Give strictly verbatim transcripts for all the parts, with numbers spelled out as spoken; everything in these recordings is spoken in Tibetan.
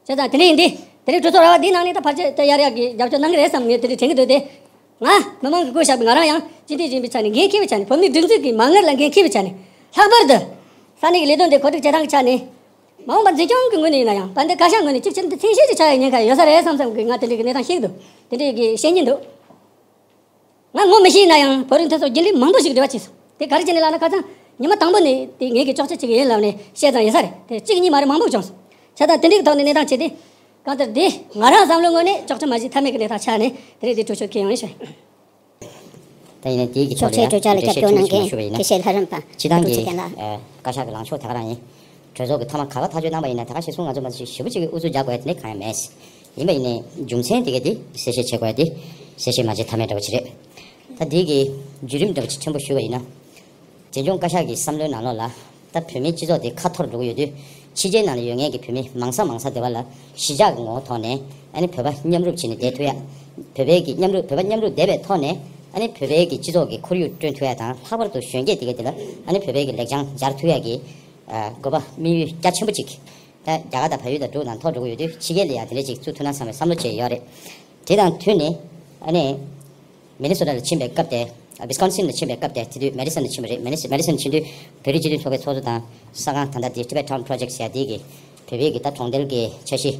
བྱས་ཙང་དེ་འདྲ་ཡིན་དུས། དེ་རིང་གྲོས་ཚོགས་ར་བ་འདིའི་ནང་ནས་ད་ཕལ་ཆེར་ད་ཡར་ཡར་གྱི་རྒྱབ་སྐྱོར་གནང་གི་རེད་བསམ། ངས་དེ་འདྲ་དྲན་གྱི་འདུག་སྟེ། ང་མི་མང་གིས་བསྐོས་བཞག་པའི། ང་རང་ཡང་སྤྱི་འཐུས་ཡིན་པའི་ཆ་ནས། འགན་འཁྱེར་བའི་ཆ་ནས། བོད་མིའི་སྒྲིག་འཛུགས་ཀྱི་མ་དངུལ་ལ་འགན་འཁྱེར་བའི་ཆ་ནས། ལྷག་པར་དུ་ས་གནས་ཀྱི་ལས་དོན་དེ་གོ་སྒྲིག་བྱེད་སྟངས་ཀྱི་ཆ་ནས། མ་འོངས་པ་འཛིན་སྐྱོང་གི་ངོས་ནས་ཡིན་ན་ཡང་། བར་འདི་བཀའ་ཤག་ངོས་ནས་ཅིག་ཕྱིར་འདི་མཚན་ཤས་ཅིག་ཆགས་ཡ་ཉེན་ཁ་ཡོད་ས་རེད་བསམ་བསམ་གྱི། ང་དེ་འདྲའི་གི་གནས་སྟངས་ཤེས་ཀྱི་འདུག། དེ་འདྲའི་གི་བཤད་ཀྱི་འདུག། ང་ངོ་མི་ཤེས་ན་ཡང་བོད་རིགས་མཐུན་ཚོགས་རྒྱུན་ལས་མང་པོ་ཞིག་འབྲེལ་བ་བྱས་སོང་། དེ་ག་རེ་བྱས་ནས་ལབ་ན། ཁ་སང་ཉི་མ་དང་པོ་ནས་དེ་ངེད་ཀྱི་གཅོག་ཆ་བྱེད་ཀྱི་ཡིན་ལབ་ནས་བཤད་ཙང་ཡིན་ས་རེད། དེ་གཅིག་གཉིས་མ་རེད། མང་པོ་བྱུང་སོང་། བྱས་ཙང་དེ་འདྲའི་གི་ཐོག་ནས་གནས་སྟངས་བྱས་ཏེ། གང་ལྟར་དེ་ང་རང་བསམ་བློའི་ངོས་ནས་ཅོག་ཆ་མ་བཞེས་ཐབས་མེད་ཀྱི་གནས་སྟངས་ཆགས་ནས། དེ་རིང་དེ་གྲོས་ཆོད་འཁེལ་ཡོང་ཞུ། ད་ཡིན་ནའི་དེའི་གི་ཕྱོགས་ལ་ཡང་འགྲེལ་བཤད་ཐུང་ཐུང་ཞིག་ཞུ་བ་ཡིན་ན། སྤྱི་བཏང་གི་ཨ་བཀའ་ཤག་གི་ལངས་ཕྱོགས་དེ་ག་རང་ཡིན། གྲོས་ཚོགས་ཀྱི་མཐའ་མ་ག་པར་ཐག་གཅོད་གནང་པ་ཡིན་ན། དེ་ག་གཞིར་བཟུང་ང་ཚོ་མ་གཞི་ཞེ་པོ་ཅིག་གི་ཨུ་ཚུགས་རྒྱག་དགོས་ཡ་དེ་འདྲ་གང་ཡང་མེད། ཡིན་པ་ཡིན་ནའི་རྒྱུ་མཚན་དེ་ག་དེ་གསལ་བཤད་བྱེད་དགོས་ཡ་དེ། གསལ་བཤད་མ་བྱས་ཐབས་མེད་འདྲ་བོ་ཅིག་རེད། ད་དེའི་གི་བརྒྱུད་རིམ་འདྲ་བོ་ཅིག་ཕྲན་བུ་ཞུ་བ་ཡིན་ན། འཛིན་སྐྱོང་བཀའ་ཤག་གི་བསམ་བློའི་ནང་ལོགས་ལ། ད་བོད་མིའི་སྤྱི་ཚོགས་དེ་ཁ་འཐོར་འགྲོ་གི་ཡོད་དུས། ཕྱི་རྒྱལ་ནང་ལ་ཡོད་མཁན་གྱི་བོད་མི་མང་ས་མང་ས་དེ་བ་ལ་གཞིས་ཆགས་ཀྱི་ངོ་བོ་ཐོག་ནས། ཨ་ནི་བོད་པ་མཉམ་རུབ་བྱས་ནས་བསྡད་ཐུབ་ཡ། བོད་པའི་གི་མཉམ་རུབ། བོད་པ་མཉམ་རུབ་བསྡད་པའི་ཐོག་ནས། ཨ་ནི་བོད་པའི་གི་སྤྱི་ཚོགས་ཀྱི་ཁོར་ཡུག་བསྐྲུན་ཐུབ་ཡ་དང་། ལྷག་པར་དུ་གཞོན་སྐྱེས་དེ་ག་དེ་ལ། ཨ་ནི་བོད་པའི་གི་ལེགས་བྱང་སྦྱར་ཐུབ་ཡ་གི་ཨ་དགོས་པ་དམིགས་ཡུལ་རྒྱ་ཆེན་པོ་ཅིག། ད་རྒྱ་གར་དང་བལ་ཡུལ་དང་འབྲུག་ནང་ཐོག་འགྲོ་གི་ཡོད་དུས། ཕྱི་རྒྱལ་ལ་ཡང་དེ་འདྲ་ཅིག་བཙུགས་ཐུབ་ན་བསམ་པའི་བསམ་བློ་བྱས་ཡོད་རེད། དེ་དང་མཐུན་ནས། ཨ་ནི་མི་ནི་སོ་ཊ་ལ་ཕྱིན་པའི་སྐབས་དེ། ཨ་ཝི་སི་ཀོན་སིན་ལ་ཕྱིན་པའི་སྐབས་དེ། དེ་དུས་མེ་ཌི་སོན་ལ་ཕྱིན་པ་རེད། མེ་ཌི་སོན་ཕྱིན་དུས་བོད་རིགས་སྤྱི་མཐུན་ཚོགས་པའི་ཚོགས་གཙོ་དང་། ས་ཁང་ད་ལྟ་དེ་Tibet Town Project ཟེར་ཡ་དེ་གི་བོད་པའི་གི་ད་གྲོང་རྡལ་གྱི་འཆར་གཞི་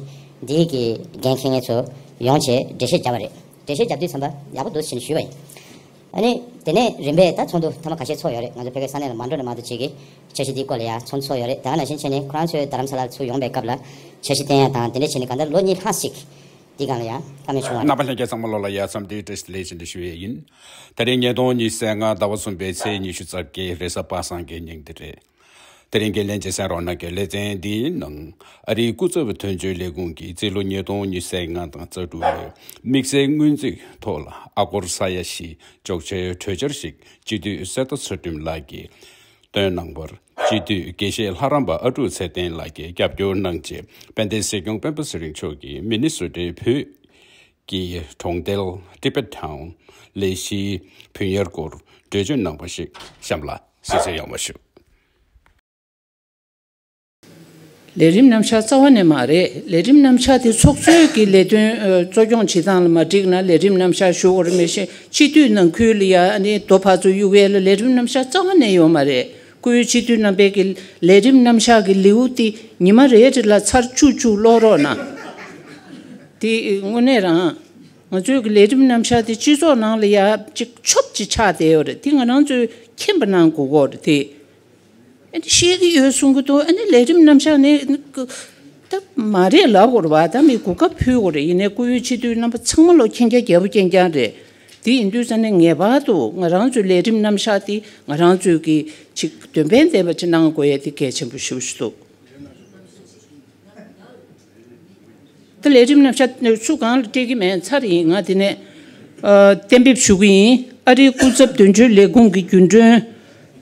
དེ་གི་འགན་འཁྱེར་མཁན་ཚོ་ཡོང་བྱས་འགྲེལ་བཤད་བརྒྱབ་པ་རེད། འགྲེལ་བཤད་བརྒྱབ་དུས་ཙམ་པ་ཡག་པོ་འདུག་ཟེར་ནས་ཞུས་པ་ཡིན། ཨ་ནི་དེ་ནས་རིམ་པས་ད་ཚོགས་འདུ་མཐའ་མ་ཁ་ཤས་ཚོགས་ཡོད་རེད། ང་ཚོ་ཕ་གིའི་ས་གནས་ལ་མ་འགྲོ་ན་མ་གཏོགས་བྱེད་ཀྱི་འཆར་གཞི་དེའི་སྐོར་ལ་ཡང་ཚོགས་འདུ་ཚོགས་ཡོད་རེད། ད་ག་ནང་བཞིན་བྱས་ནས་ཁོ་རང་ཚོས་རྡ་རམ་ས་ལར་ཚུར་ཡོང་པའི་སྐབས་ལ་འཆར་གཞི་བཏོན་ཡ་དང་། དེ་འདྲ་བྱས་ནས་གང་ལྟར་ལོ་གཉིས་ལྷག་ཞིག་འདི་སྒང་ལ་ཡང་བཀའ་མོལ་བྱུང་བ་རེད། རྣམ་པ་ལྷན་རྒྱས་ཚང་མ་ལོ་ལ་ཡ་འཚམས་འདྲི་བཀྲ་ཤིས་བདེ་ལེགས་ཞུ་འདི་ཞུ་ཡས་ཡིན། དེ་རིང་ཉིས་སྟོང་ཉི་ཤུ་རྩ་ལྔ་ཟླ་བ་གསུམ་པའི་ཚེས་ཉི་ཤུ་རྩ་བརྒྱད་རེས་གཟའ་པ་སངས་ཀྱི་ཉིན་དེ་རེད། དེ་རིང་གི་ལྷན་རྒྱས་གསན་རོགས་གནང་གི། ལེ་ཚན་འདིའི་ནང་ཨ་རིའི་སྐུ་ཚབ་དོན་གཅོད་ལས་ཁུངས་ཀྱིས་རྩིས་ལོ་ཉིས་སྟོང་ཉི་ཤུ་རྩ་ལྔ་དང་རྩ་དྲུག་ལོའི་དམིགས་བསལ་སྔོན་རྩིས་ཐོག་ལ་ཨ་སྒོར་ས་ཡ་བཞི་གཅོག་ཆའི་གྲོས་འཆར་ཞིག་སྤྱི་འཐུས་གསེར་རྟ་ཚུལ་ཁྲིམས་ལགས་ཀྱིས་བཏོན་གནང་བར། སྤྱི་འཐུས་དགེ་བཤེས་ལྷ་རམས་པ་ཨ་ཀྲུག་ཚེ་བརྟན་ལགས་ཀྱིས་རྒྱབ་སྐྱོར་གནང་རྗེས། དཔལ་ལྡན་སྲིད་སྐྱོང་སྤེན་པ་ཚེ་རིང་མཆོག་གིས་མི་ནི་སོ་ཊའི་བོད་ཀྱི་གྲོང་རྡལ་Tibet Town ལས་གཞིའི་བུན་གཡར་སྐོར་གྲོས་ཆོད་གནང་བ་ཞིག་གཤམ་ལ་གསན་གཟིགས་ཡོང་བ་ཞུ། ལས་རིམ་རྣམ་གཞག་རྩ་བ་ནས་མ་རེད། ལས་རིམ་རྣམ་གཞག་དེ་ཚོགས་གཙོའི་གི་ལས་དོན་ཨ་གཙོ་སྐྱོང་བྱེད་སྟངས་ལ་མ་འགྲིག་ན་ལས་རིམ་རྣམ་གཞག་ཞུ་དགོས་རེད། མི་ཤེས། སྤྱི་འཐུས་ནང་ཁུལ་ལ་ཡ་ཨ་ནི་རྡོ་ཕར་ཚུར་གཡུག་ཡས་ལ་ལས་རིམ་རྣམ་གཞག་རྩ་བ་ནས་ཡོད་མ་རེད། བཀུར་འོས་སྤྱི་འཐུས་རྣམ་པས་ཀྱི་ལས་རིམ་རྣམ་གཞག་གི་ལེའུ་དེ་ཉི་མ་རེ་རེ་ལ་ཚར་བཅུ་བཅུ་ཀློག་རོགས་གནང་། དེ་དངོས་གནས་རང་ང་ཚོའི་གི་ལས་རིམ་རྣམ་གཞག་དེ་སྤྱི་ཚོགས་ནང་ལ་ཡ་གཅིག་ཆོབ་ཅིག་ཆགས་བསྡད་ཡོད་རེད། དེ་ང་རང་ཚོས་མཁྱེན་པ་གནང་དགོས་ཀྱི་རེད་དེ། ཨ་ནི་ཤེས་ཀྱི་ཡོད་གསུང་གི་འདུག། ཨ་ནི་ལས་རིམ་རྣམ་གཞག་ནི་ད་མ་རེད་ལབ་དགོས་རེད་པ། ད་མི་གོ་སྐབས་ཕུལ་དགོས་རེད། ཡིན་ནའི་བཀུར་འོས་སྤྱི་འཐུས་རྣམ་པ་ཚང་མ་ལོ་མཁྱེན་རྒྱ་རྒྱལ་པོ་རྐྱང་རྐྱང་རེད། དེ་ཡིན་དུས་ཙང་ནས་ངེས་པར་དུ་ང་རང་ཚོའི་ལས་རིམ་རྣམ་གཞག་དེ་ང་རང་ཚོའི་གི་ཅིག་འདོན་སྤེལ་ལྡན་པ་ཅིག་གནང་དགོས་ཡ་དེ་གལ་ཆེན་པོ་ཞེ་པོ་ཅིག་འདུག། ད་ལས་རིམ་རྣམ་གཞག་སུ་གང་ལ་སྤྲད་ཀྱི་མེད། ཚར་ཡིན། ང་དེ་ནས་ཨ་གཏན་འབེབས་ཞུ་གི་ཡིན། ཨ་རིའི་སྐུ་ཚབ་དོན་གཅོད་ལས་ཁུངས་ཀྱི་རྒྱུན་གྲོན་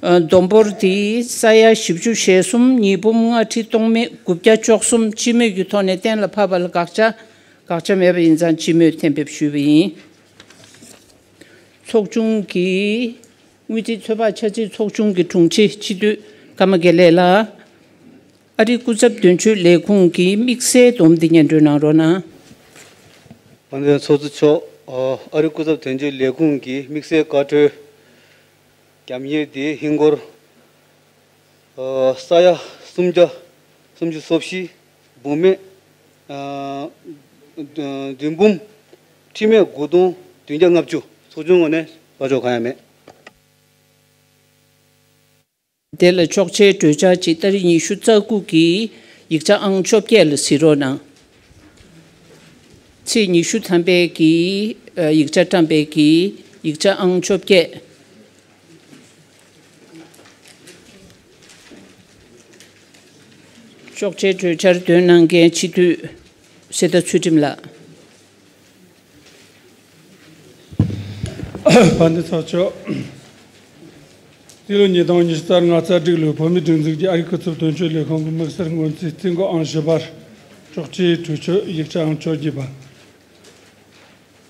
ཨ་བསྡོམས་འབོར་དེ་ས་ཡ་བཞི་བཅུ་ཞེ་གསུམ་ཉིས་འབུམ་ལྔ་ཁྲི་སྟོང་མེད་དགུ་བརྒྱ་བཅུ་གསུམ་སྤྱི་མོས་ཀྱི་ཐོག་ནས་གཏན་ལ་ཕབ་པ་ལ་དགག་བྱ་དགག་བྱ་མེད་པ་ཡིན་ཙང་སྤྱི་མོས་གཏན་འབེབས་ཞུས་པ་ཡིན། ཚོགས་ཆུང་གི་དངུལ་རྩིས་ཚོད་དཔག་འཆར་རྩིས་ཚོགས་ཆུང་གི་དྲུང་ཆེ་སྤྱི་འཐུས་ཀརྨ་དགེ་ལེགས་ལགས། ཨ་རིའི་སྐུ་ཚབ་དོན་གཅོད་ལས་ཁུངས་ཀྱི་དམིགས་བསལ་སྡོམ་འདི་སྙན་སྒྲོན་གནང་རོགས་གནང་། དཔལ་ལྡན་ཚོགས་གཙོ་མཆོག། ཨ་རིའི་སྐུ་ཚབ་དོན་གཅོད་ལས་ཁུངས་ཀྱི་དམིགས་བསལ་བཀའ་འཁྲོལ་རྒྱབ་གཉེར་དེ་ཧིན་སྒོར་ཨ་ས་ཡ་སུམ་བརྒྱ་སུམ་ཅུ་སོ་བཞི་འབུམ་མེད་ཨ་བདུན་འབུམ་ཁྲི་མེད་དགུ་སྟོང་བདུན་བརྒྱ་ལྔ་བཅུ། ཚོགས་ཆུང་ངོས་ནས་བཀའ་ཤོག་གང་ཡང་མེད། དེ་ལ་ཆོག་མཆན་གྲོས་འཆར་གཅིག་ཏ་རིག་ཉི་ཤུ་རྩ་དགུ་གི་ཡིག་ཆ་ཨང་བཅོ་བརྒྱད་ལ་གཟིགས་རོགས་གནང་། ཚེས་ཉི་ཤུ་ཐམ་པའི་གི་ཨ་ཡིག་ཆ་བཀྲམ་པའི་གི་ཡིག་ཆ་ཨང་བཅོ་བརྒྱད། ཆོག་མཆན་གྲོས་འཆར་འདོན་གནང་མཁན་སྤྱི་འཐུས་གསེར་རྟ་ཚུལ་ཁྲིམས་ལགས། དཔལ་ལྡན་ཚོགས་གཙོ། རྩིས་ལོ་ཉིས་སྟོང་ཉི་ཤུ་རྩ་ལྔ་རྩ་དྲུག་ལོའི་བོད་མིའི་སྒྲིག་འཛུགས་ཀྱི་ཨ་རིའི་སྐུ་ཚབ་དོན་གཅོད་ལས་ཁུངས་ཀྱི་དམིགས་བསལ་སྔོན་རྩིས་རྩིས་འགོ་ཨང་བཞི་པར་ཆོག་མཆན་གྲོས་ཆོད་ཡིག་ཆ་ཨང་བཅོ་བརྒྱད་པ།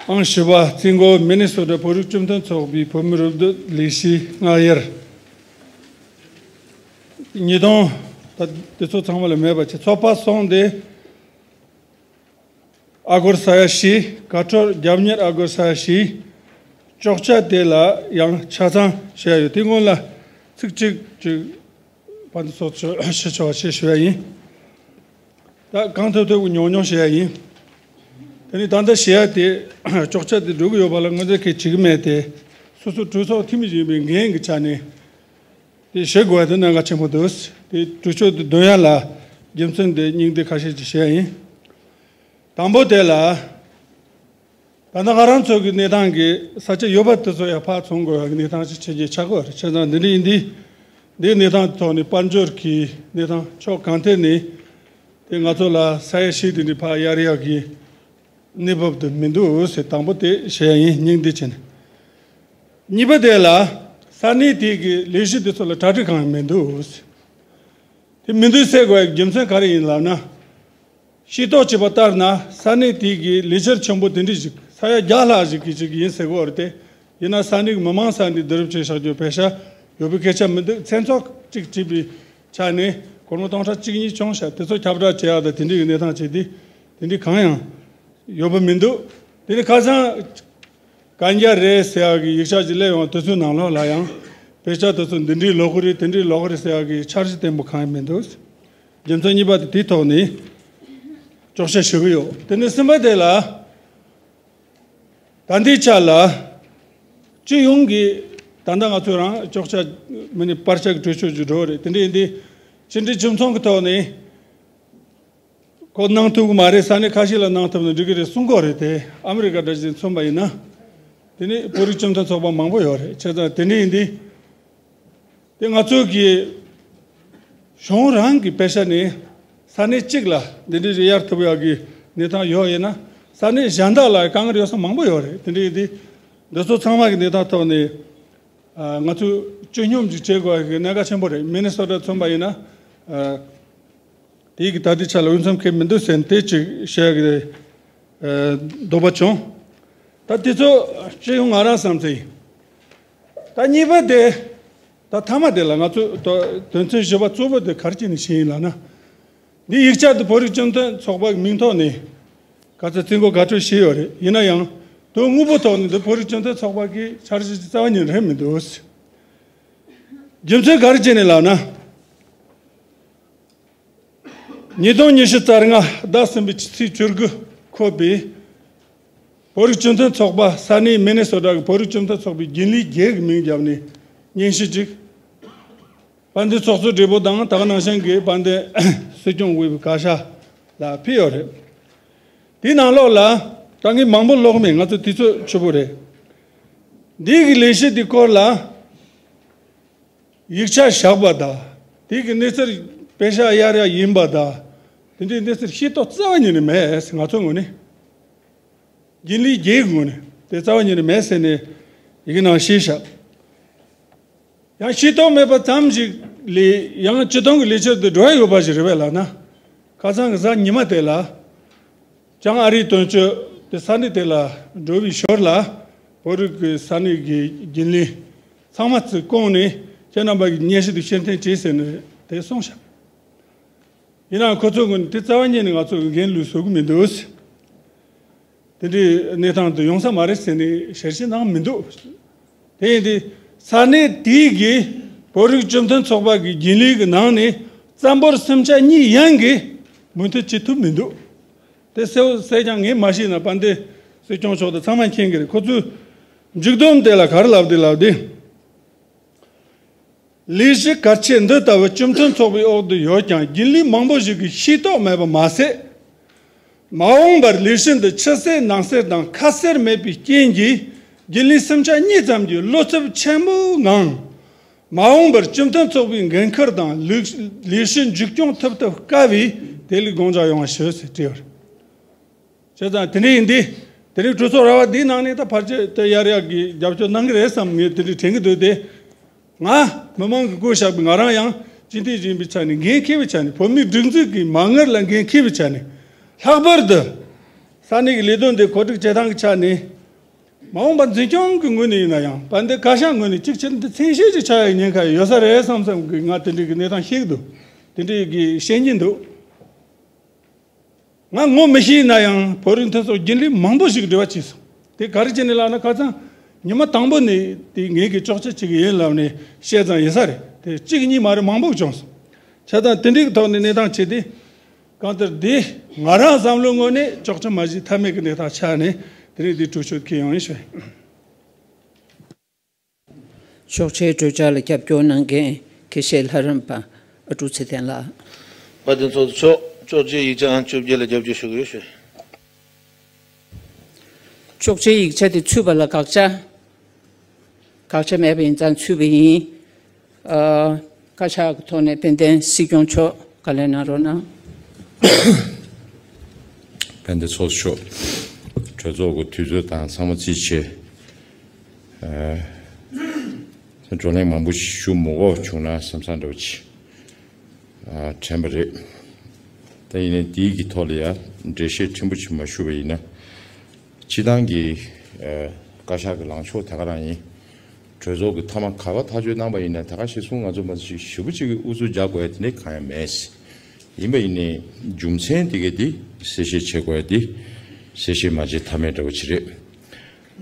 ཨང་བཞི་པ་རྩིས་འགོ་མི་ནི་སོ་ཊ་བོད་རིགས་སྤྱི་མཐུན་ཚོགས་པའི་བོད་མི་རུ་སྡུད་ལས་གཞི་སྔ་ཡར། ཉིས་སྟོང་། ད་དེ་ཚོ་ཚང་མ་ལ་མེད་པ་བྱས། ཚོགས་པ་སོང་སྟེ། ཨ་སྒོར་ས་ཡ་བཞི། ཀ་ཁྲོར་རྒྱབ་གཉེར་ཨ་སྒོར་ས་ཡ་བཞི། གཅོག་ཆ་དེ་ལ་ཡང་ཆ་ཚང་བྱས་ཡོད། དེ་སྔོན་ལ་ཚིག་གཅིག་ཅིག་ཕན་ཚུན་ཚོགས་ཆོག་ཞུ་ཆོག་ཅེས་ཞུ་ཡ་ཡིན། ད་གང་ཐུབ་ཐུབ་ཀྱི་ཉུང་ཉུང་བྱེད་ཡ་ཡིན། དེ་ནི་ད་ལྟ་བྱེད་ཡ་དེ་གཅོག་ཆ་དེ་འགྲོ་གི་ཡོད་པ་ལ་ངོས་འཛིན་གལ་བྱེད་ཀྱི་མེད་དེ། སོ་སོ་གྲོས་ཚོགས་འཐུས་མི་ཡིན་པའི་འགན་གྱི་ཆ་ནས་དེ་བྱེད་དགོས་པ་དེ་གནད་འགག་ཆེན་པོ་འདུག་དེ་གྲོས་ཆོད་དེ་འདོན་ཡ་ལ་རྒྱུ་མཚན་དེ་སྙིང་བསྡུས་ཁ་ཤས་ཅིག་བྱེད་ཡ་ཡིན། དང་པོ་དེ་ལ། ད་ལྟ་ང་རང་ཚོ་གི་གནས་སྟངས་ཀྱི་ས་ཆ་ཡོད་པ་དེ་ཚོ་ཡང་ཕར་ཚོང་དགོས་པའི་གནས་སྟངས་ཤིག་ཆེ་རྒྱས་ཆགས་ཀྱི་ཡོད་རེད། བྱས་ཙང་འདི་འདྲ་ཡིན་དུས། འདིའི་གནས་སྟངས་ཐོག་ནས་དཔལ་འབྱོར་གྱི་གནས་སྟངས་ཕྱོགས་གང་ཐད་ནས་དེ་ང་ཚོ་ལ་ས་ཡ་བཞི་དེ་འདྲ་ཕར་གཡར་ཡག་གི་གནས་བབ་དེ་མི་འདུག་ཟེར། དང་པོ་དེ་བཤད་ཡ་ཡིན། སྙིང་བསྡུས་བྱས་ནས། གཉིས་པ་དེ་ལ་ས་གནས་དེ་གི་ལས་གཞི་དེ་ཚོ་ལ་གྲ་སྒྲིག་གང་ཡང་མི་འདུག་ཟེར། དེ་མི་འདུག་ཟེར་དགོས་པའི་རྒྱུ་མཚན་ག་རེ་ཡིན་ལབ་ན། ཤེས་རྟོགས་བྱས་པ་ལྟར་ན་ས་གནས་དེ་གི་ལས་འཆར་ཆེན་པོ་དེ་འདྲ་ཞིག་ས་ཡ་བརྒྱ་ལྷག་ཞིག་གི་ཅིག་ཡིན་ཟེར་གོ་རེད་དེ། ཡིན་ན་ས་གནས་ཀྱི་མི་མང་ས་ནས་བསྡུ་རུབ་བྱས་བཞག་རྒྱུ་པེ་ཤ་ཡོད་པའི་སྐད་ཆ་མི་འདུག་མཚན་ཚོགས་གཅིག་བྲིས་པའི་ཆ་ནས་སྒོར་མོ་སྟོང་ཕྲག་གཅིག་གཉིས་བྱུང་ཤག་དེ་ཚོ་ཁྱབ་བསྒྲགས་བྱེད་ཡག་དང་དེ་འདྲའི་གི་གནས་སྟངས་བྱས་ཏེ་དེ་འདྲའི་གང་ཡང་ཡོད་པ་མི་འདུག་དེ་ནི་ཁ་སང་གན་རྒྱ་རེད་ཟེར་ཡག་གི་ཡིག་ཆ་ཅིག་སླེབས་ཡོང་དུས་ཚོད་ནང་ལོགས་ལ་ཡང་པེ་ཤ་དེ་ཚོ་འདི་འདྲའི་ལོག་གི་རེད། དེ་འདྲའི་ལོག་གི་རེད་ཟེར་ཡག་གི་འཆར་གཞི་བརྟན་པོ་གང་ཡང་མི་འདུག་རྒྱུ་མཚན་གཉིས་པ་དེ་དེའི་ཐོག་ནས་གཅོག་བཤད་ཞུ་གི་ཡོད། དེ་ནས་གསུམ་པ་དེ་ལ་ད་ལྟའི་ཆ་ལ་སྤྱི་ཡོངས་ཀྱི་ད་ལྟ་ང་ཚོ་རང་གཅོག་ཆ་མི་ནི་བར་ཆ་གི་གྲོས་ཆོད་ཅིག་འགྲོ་གི་རེད། དེ་འདྲ་ཡིན་དུས་ཕྱི་འབྲེལ་ཁྱིམ་ཚང་གི་ཐོག་ནས། ཁོ་གནང་ཐུབ་ཀྱི་མ་རེད། ས་གནས་ཁ་ཤས་ལ་གནང་ཐུབ་ན་འགྲིག་གི་རེད་གསུང་གི་ཡོད་རེད་དེ། ཨ་མི་རི་ཀ་འདྲ་ཞིག་མཚོན་པ་ཡིན་ན། དེ་ནི་བོད་རིགས་སྤྱི་མཐུན་ཚོགས་པ་མང་པོ་ཡོད་རེད། བྱས་ཙང་དེ་འདྲ་ཡིན་དུས། དེ་ང་ཚོ་གི་གཞུང་རང་གི་པེ་ཤ་ནས་ས་གནས་གཅིག་ལ་འདི་འདྲ་ཞིག་གཡར་ཐུབ་ཡག་གི་གནས་སྟངས་ཡོད་ཡིན་ན། ས་གནས་གཞན་དག་ལ་དཀའ་ངལ་ཡོད་ས་མང་པོ་ཡོད་རེད། དེ་འདྲ་ཡིན་དུས། འདི་ཚོ་ཚང་མ་གི་གནས་སྟངས་ཐོག་ནས་ང་ཚོས་སྤྱི་སྙོམས་ཤིག་བྱེད་དགོས་ཡག་གི་གནད་འགག་ཆེན་པོ་རེད། མི་ནི་སོ་ཊ་མཚོན་པ་ཡིན་ན། དེའི་གི་ད་ལྟའི་ཆ་ལ་འོས་འཚམ་གང་ཡང་མི་འདུག་ཟེར་ནས་དེ་ཅིག་བཤད་ཀྱི་འདོད་པ་བྱུང་། ད་དེ་ཚོ་སྤྱི་ཡོངས་ང་རང་བསམ་ཚེ་ཡིན། ད་གཉིས་པ་དེ། ད་མཐའ་མ་དེ་ལ་ང་ཚོས་ད་དོན་ཚན་བཞི་པ་གཙོ་བོ་དེ་ག་རེ་བྱས་ནས་བྱས་ཡིན་ལབ་ན། འདི་ཡིག་ཆ་དེ་བོད་རིགས་སྤྱི་མཐུན་ཚོགས་པ་གི་མིང་ཐོག་ནས་ག་ཚོད་རྩིས་འགོ་ག་ཚོད་བྱས་ཡོད་རེད། ཡིན་ན་ཡང་དོན་དངོས་པོ་ཐོག་ནས་འདི་བོད་རིགས་སྤྱི་མཐུན་ཚོགས་པ་གི་འཆར་གཞི་ཅིག་རྩ་བ་ཉིད་ནས་རེད་མི་འདུག་རྒྱུ་མཚན་ག་རེ་བྱས་ནས་ལབ་ན། ཉིས་སྟོང་ཉི་ཤུ་རྩ་ལྔ་ཟླ་གསུམ་པའི་ཕྱི་ཚེས་བཅུ་དགུ་འཁོད་པའི་བོད་རིགས་སྤྱི་མཐུན་ཚོགས་པ་ས་གནས་མི་ནི་སོ་ཊ་གི་བོད་རིགས་སྤྱི་མཐུན་ཚོགས་པའི་རྒྱུན་ལས་བརྒྱད་ཀྱི་མིང་བརྒྱབ་ནས་སྙན་ཞུ་གཅིག་དཔལ་ལྡན་ཚོགས་གཙོ་སྦྲེལ་པོ་དང་ད་ག་ནང་བཞིན་གྱི་དཔལ་ལྡན་སྲིད་སྐྱོང་དབུས་པའི་བཀའ་ཤག་ལ་ཕུལ་ཡོད་རེད། དེའི་ནང་ལོགས་ལ་ད་ངས་མང་པོ་ཀློག་མེད། ང་ཚོ་དུས་ཚོད་ཕྱུག་པོ་རེད། འདི་གི་ལས་གཞི་འདི་སྐོར་ལ། ཡིག་ཆ་བཞག་པ་དང་། དེ་གི་གནས་ཚུལ་པེ་ཤ་གཡར་ཡག་ཡིན་པ་དང་། དེ་འདྲའི་གནས་ཚུལ་ཤེས་རྟོགས་རྩ་བ་ཉིད་ནས་མེད། ང་ཚོའི་ངོས་ནས། རྒྱུན་ལས་བརྒྱད་ཀྱི་ངོས་ནས་དེ་རྩ་བ་ཉིད་ནས་མེད་ཟེར་ནས་ཡི་གེ་ནང་བཞིན་བཞག་ཡང་ཤེས་རྟོགས་མེད་པ་ཙམ་ཞིག་ལས་ཡང་སྤྱི་བཏང་གི་ལས་འཆར་དེ་འགྲོ་ཡ་ཡོད་པ་ཞིག་རེད་པས་ལབ་ན། ཁ་སང་གི་གཟའ་ཉི་མ་དེ་ལ། བྱང་ཨ་རིའི་དོན་གཅོད་དེ་ས་གནས་དེ་ལ་འགྲོ་བའི་ཞོར་ལ། བོད་རིགས་ཀྱི་ས་གནས་ཀྱི་རྒྱུན་ལས་ཚང་མ་ཚུར་བསྐོངས་ནས་ཁྱེད་རྣམ་པ་གི་སྙན་ཞུ་དེ་ཕྱིར་འཐེན་བྱས་ཟེར་ནས་དེ་གསུངས་ཤག་ཡིན་ནའང་ཁོ་ཚོའི་ངོས་ནས་དེ་རྩ་བ་ཉིད་ནས་ང་ཚོ་གི་འགན་ལུས་བཟོ་གི་མི་འདུག་དེ་འདྲའི་གནས་སྟངས་དེ་ཡོང་ས་མ་རེད་ཟེར་ནས་ཞལ་བཞེས་གནང་མི་འདུག་དེ་ཡིན་དུས་ས་གནས་དེའི་གི་བོད་རིགས་སྤྱི་མཐུན་ཚོགས་པ་གི་རྒྱུན་ལས་ཀྱི་ནང་ནས་རྩ་འབོར་སུམ་ཆ་གཉིས་ཡན་གྱིས་མོས་མཐུན་བྱེད་ཐུབ་མི་འདུག་དེ་གསལ་པོ་གསལ་རྐྱང་ངས་མ་ཤེས་ན་དཔལ་ལྡན་སྲིད་སྐྱོང་མཆོག་དང་ཚང་མ་མཁྱེན་གྱི་རེད། ཁོ་ཚོས་མཇུག་སྡོམ་དེ་ལ་ག་རེ་ལབ་དེ་ལབ་དེ། ལས་གཞི་གལ་ཆེ་འདི་ལྟ་བུ་སྤྱི་མཐུན་ཚོགས་པའི་འོག་ཏུ་ཡོད་ཀྱང་རྒྱུན་ལས་མང་པོ་ཞིག་གིས་ཤེས་རྟོགས་མེད་པ་མ་ཟད། མ་འོངས་པར་ལས་གཞི་འདི་ཕྱི་གསལ་ནང་གསལ་དང་ཁ་གསལ་མེད་པའི་རྐྱེན་གྱིས་རྒྱུན་ལས་སུམ་ཆ་གཉིས་ཙམ་གྱིས་བློ་འཚབ་ཆེན་པོའི་ངང་། མ་འོངས་པར་སྤྱི་མཐུན་ཚོགས་པའི་འགན་ཁུར་དང་ལས་ལས་གཞི་མཇུག་སྐྱོང་ཐུབ་ཐབས་དཀའ་བས་དེ་ལས་དགོངས་འཇགས་ཡོང་བ་ཞུ་ཟེར་བྲིས་ཡོད་རེད། བྱས་ཙང་དེ་འདྲ་ཡིན་དུས་དེ་རིང་གྲོས་ཚོགས་ར་བ་འདིའི་ནང་ནས་ད་ཕལ་ཆེར་དེ་གཡར་ཡག་གི་རྒྱབ་སྐྱོར་གནང་གི་རེད་བསམ་ངས་དེ་འདྲ་དྲན་གྱི་འདུག་སྟེ། ང་མི་མང་གིས་བསྐོས་བཞག་པའི་ང་རང་ཡང་སྤྱི་འཐུས་ཡིན་པའི་ཆ་ནས་འགན་འཁྱེར་བའི་ཆ་ནས་བོད་མིའི་སྒྲིག་འཛུགས་ཀྱི་མ་དངུལ་ལ་འགན་འཁྱེར་བའི་ཆ་ནས་ལྷག་པར་དུ་ས་གནས་ཀྱི་ལས་དོན་འདི་གོ་སྒྲིག་བྱེད་སྟངས་ཀྱི་ཆ་ནས་མ་འོངས་པ་འཛིན་སྐྱོང་གི་ངོས་ནས་ཡིན་ན་ཡང་དཔལ་ལྡན་བཀའ་ཤག་ངོས་ནས་གཅིག་བྱས་ན་འདི་མཚན་ཤས་ཅིག་ཆགས་ཡག་ཉེན་ཁ་ཡོད་ས་རེད་བསམ་བསམ་གྱི་ང་དེ་འདྲའི་གི་གནས་སྟངས་ཤེས་ཀྱི་འདུག་དེ་འདྲའི་གི་བཤད་སྙིང་འདུག་ང་ངོ་མི་ཤེས་ན་ཡང་བོད་རིགས་མཐུན་ཚོགས་རྒྱུན་ལས་མང་པོ་ཞིག་འབྲེལ་བ་བྱས་སོང་། དེ་ག་རེ་བྱས་ནས་ལབ་ན། ཁ་སང་ཉི་མ་དང་པོ་ནས་དེ་ངེད་ཀྱི་ཅོག་ཆ་གཅིག་ཡིན་ལབ་ནས་བཤད་ཙང་ཡིན་ས་རེད། དེ་གཅིག་གཉིས་མ་རེད། མང་པོ་བྱུང་སོང་། བྱས་ཙང་དེ་འདྲའི་ཐོག་ནས་གནས་སྟངས་བྱས་ཏེ། གང་ལྟར་དེ་ང་རང་བསམ་བློའི་ངོས་ནས་ཅོག་ཆ་མ་བཞེས་ཐབས་མེད་ཀྱི་གནས་སྟངས་ཆགས་ནས་དེ་རིང་འདི་གྲོས་ཆོད་འཁྱེར་ཡོང་ཡིན་ཞུ། ཅོག་ཆའི་གྲོས་འཆར་ལ་རྒྱབ་སྐྱོར་གནང་མཁན་དགེ་བཤེས་ལྷ་རམས་པ་ཨ་ཀྲུག་ཚེ་བརྟན་ལགས། དཔལ་ལྡན་ཚོགས་གཙོ་མཆོག་ཅོག་ཆའི་ཡིག་ཆ་ཨང་བཅོ་བརྒྱད་ལ་རྒྱབ་སྐྱོར་ཞུ་གི་ཡོད་ཞུ། ཅོག་ཆའི་ཡིག་ཆ་དེ་ཚུད་པ་ལ་དགག་བྱ། དགག་བྱ་མེད་པ་ཡིན་ཙང་ཚུད་པ་ཡིན། ཨ། བཀའ་ཤག་གི་ཐོག་ནས་དཔལ་ལྡན་སྲིད་སྐྱོང་མཆོག་བཀའ་ལན་གནང་རོགས་གནང་། དཔལ་ལྡན་ཚོགས་གཙོ་མཆོག་གྲོས་ཚོགས་ཀྱི་དུས་ཚོད་དང་ཚང་མ་རྩིས་བྱས། ཨ། བགྲོ་གླེང་མང་པོ་ཞུ་མི་དགོས་བྱུང་ན་བསམ་བསམ་འདྲ་བོ་ཅིག་ཨ། དྲན་པ་རེད། ད་ཡིན་ནའི་དེའི་གི་ཐོག་ལ་ཡ་འགྲེལ་བཤད་ཕྲན་བུ་ཅིག་མ་ཞུས་པ་ཡིན་ན། སྤྱི་བཏང་གི་ཨ། བཀའ་ཤག་གི་ལངས་ཕྱོགས་དེ་ག་རང་ཡིན། གྲོས་ཚོགས་ཀྱི་མཐའ་མ་ག་པར་ཐག་གཅོད་གནང་པ་ཡིན་ན་དེ་ག་གཞིར་བཟུང་ང་ཚོ་མ་གཞི་ཞེ་པོ་ཅིག་གི་ཨུ་ཚུགས་རྒྱག་དགོས་ཡ་དེ་འདྲ་གང་ཡང་མེད། ཡིན་པ་ཡིན་ནའི་རྒྱུ་མཚན་དེ་ག་དེ་གསལ་བཤད་བྱེད་དགོས་ཡ་དེ་གསལ་བཤད་མ་བྱེད་ཐབས་མེད་འདྲ་བོ་ཅིག་རེད།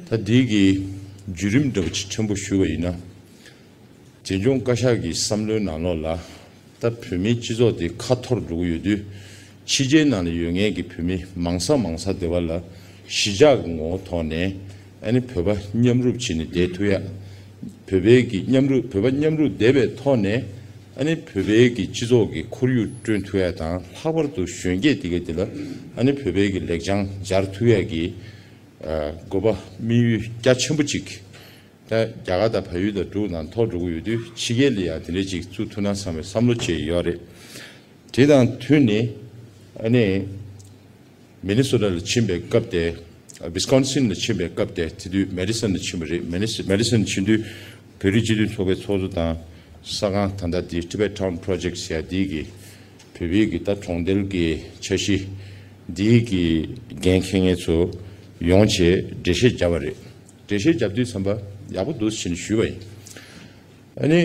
ད་འདི་གི་བརྒྱུད་རིམ་འདྲ་བོ་ཅིག་ཕྲན་བུ་ཞུས་པ་ཡིན་ན། འཛིན་སྐྱོང་བཀའ་ཤག་གི་བསམ་བློའི་ནང་ལོགས་ལ། ད་བོད་མིའི་སྤྱི་ཚོགས་དེ་ཁ་འཐོར་འགྲོ་གི་ཡོད་དུས། ཕྱི་རྒྱལ་ནང་ལ་ཡོད་མཁན་གྱི་བོད་མི་མང་ས་མང་ས་དེ་བ་ལ་གཞིས་ཆགས་ཀྱི་ངོ་བོ་ཐོག་ནས་ཨ་ནི་བོད་པ་མཉམ་རུབ་བྱས་ནས་བསྡད་ཐུབ་ཡ། བོད་པའི་གི་མཉམ་རུབ་བོད་པ་མཉམ་རུབ་བསྡད་པའི་ཐོག་ནས་ཨ་ནི་བོད་པའི་གི་སྤྱི་ཚོགས་ཀྱི་ཁོར་ཡུག་བསྐྲུན་ཐུབ་ཡ་དང་། ལྷག་པར་དུ་གཞོན་སྐྱེས་དེ་ག་དེ་ལ་ཨ་ནི་བོད་པའི་གི་ལེགས་བྱང་སྦྱར་ཐུབ་ཡ་གི་ཨ། དགོས་པ་དམིགས་ཡུལ་རྒྱ་ཆེན་པོ་གཅིག་ད་རྒྱ་གར་དང་བལ་ཡུལ་དང་འབྲུག་ནང་ཐོར་འགྲོ་གི་ཡོད་དུས་ཕྱི་རྒྱལ་ལ་ཡང་དེ་འདྲ་ཅིག་བཙུགས་ཐུབ་ན་བསམ་པའི་བསམ་བློ་བཅས་ཡོད་རེད། དེ་དང་མཐུན་ནས་ཨ་ནི་མི་ནི་སོ་ཊ་ལ་ཕྱིན་པའི་སྐབས་དེ། ཝི་སི་ཀོན་སིན་ལ་ཕྱིན་པའི་སྐབས་དེ། དེ་དུས་མེ་ཌི་སོན་ལ་ཕྱིན་པ་རེད། མེ་ནི་སི་མེ་ཌི་སོན་ཕྱིན་དུས་བོད་རིགས་སྤྱི་མཐུན་ཚོགས་པའི་ཚོགས་གཙོ་དང་། ས་ཁང་ད་ལྟ་དེ་Tibet Town Project ཟེར་ཡ་དེ་གི་བོད་པའི་གི་ད་གྲོང་རྡལ་གི་འཆར་གཞི་དེ་གི་འགན་འཁྱེར་མཁན་ཚོ་ཡོང་བྱས་འགྲེལ་བཤད་བརྒྱབ་པ་རེད། འགྲེལ་བཤད་བརྒྱབ་དུས་ཙམ་པ་ཡག་པོ་འདུག་ཟེར་ནས་ཞུས་པ་ཡིན། ཨ་ནི་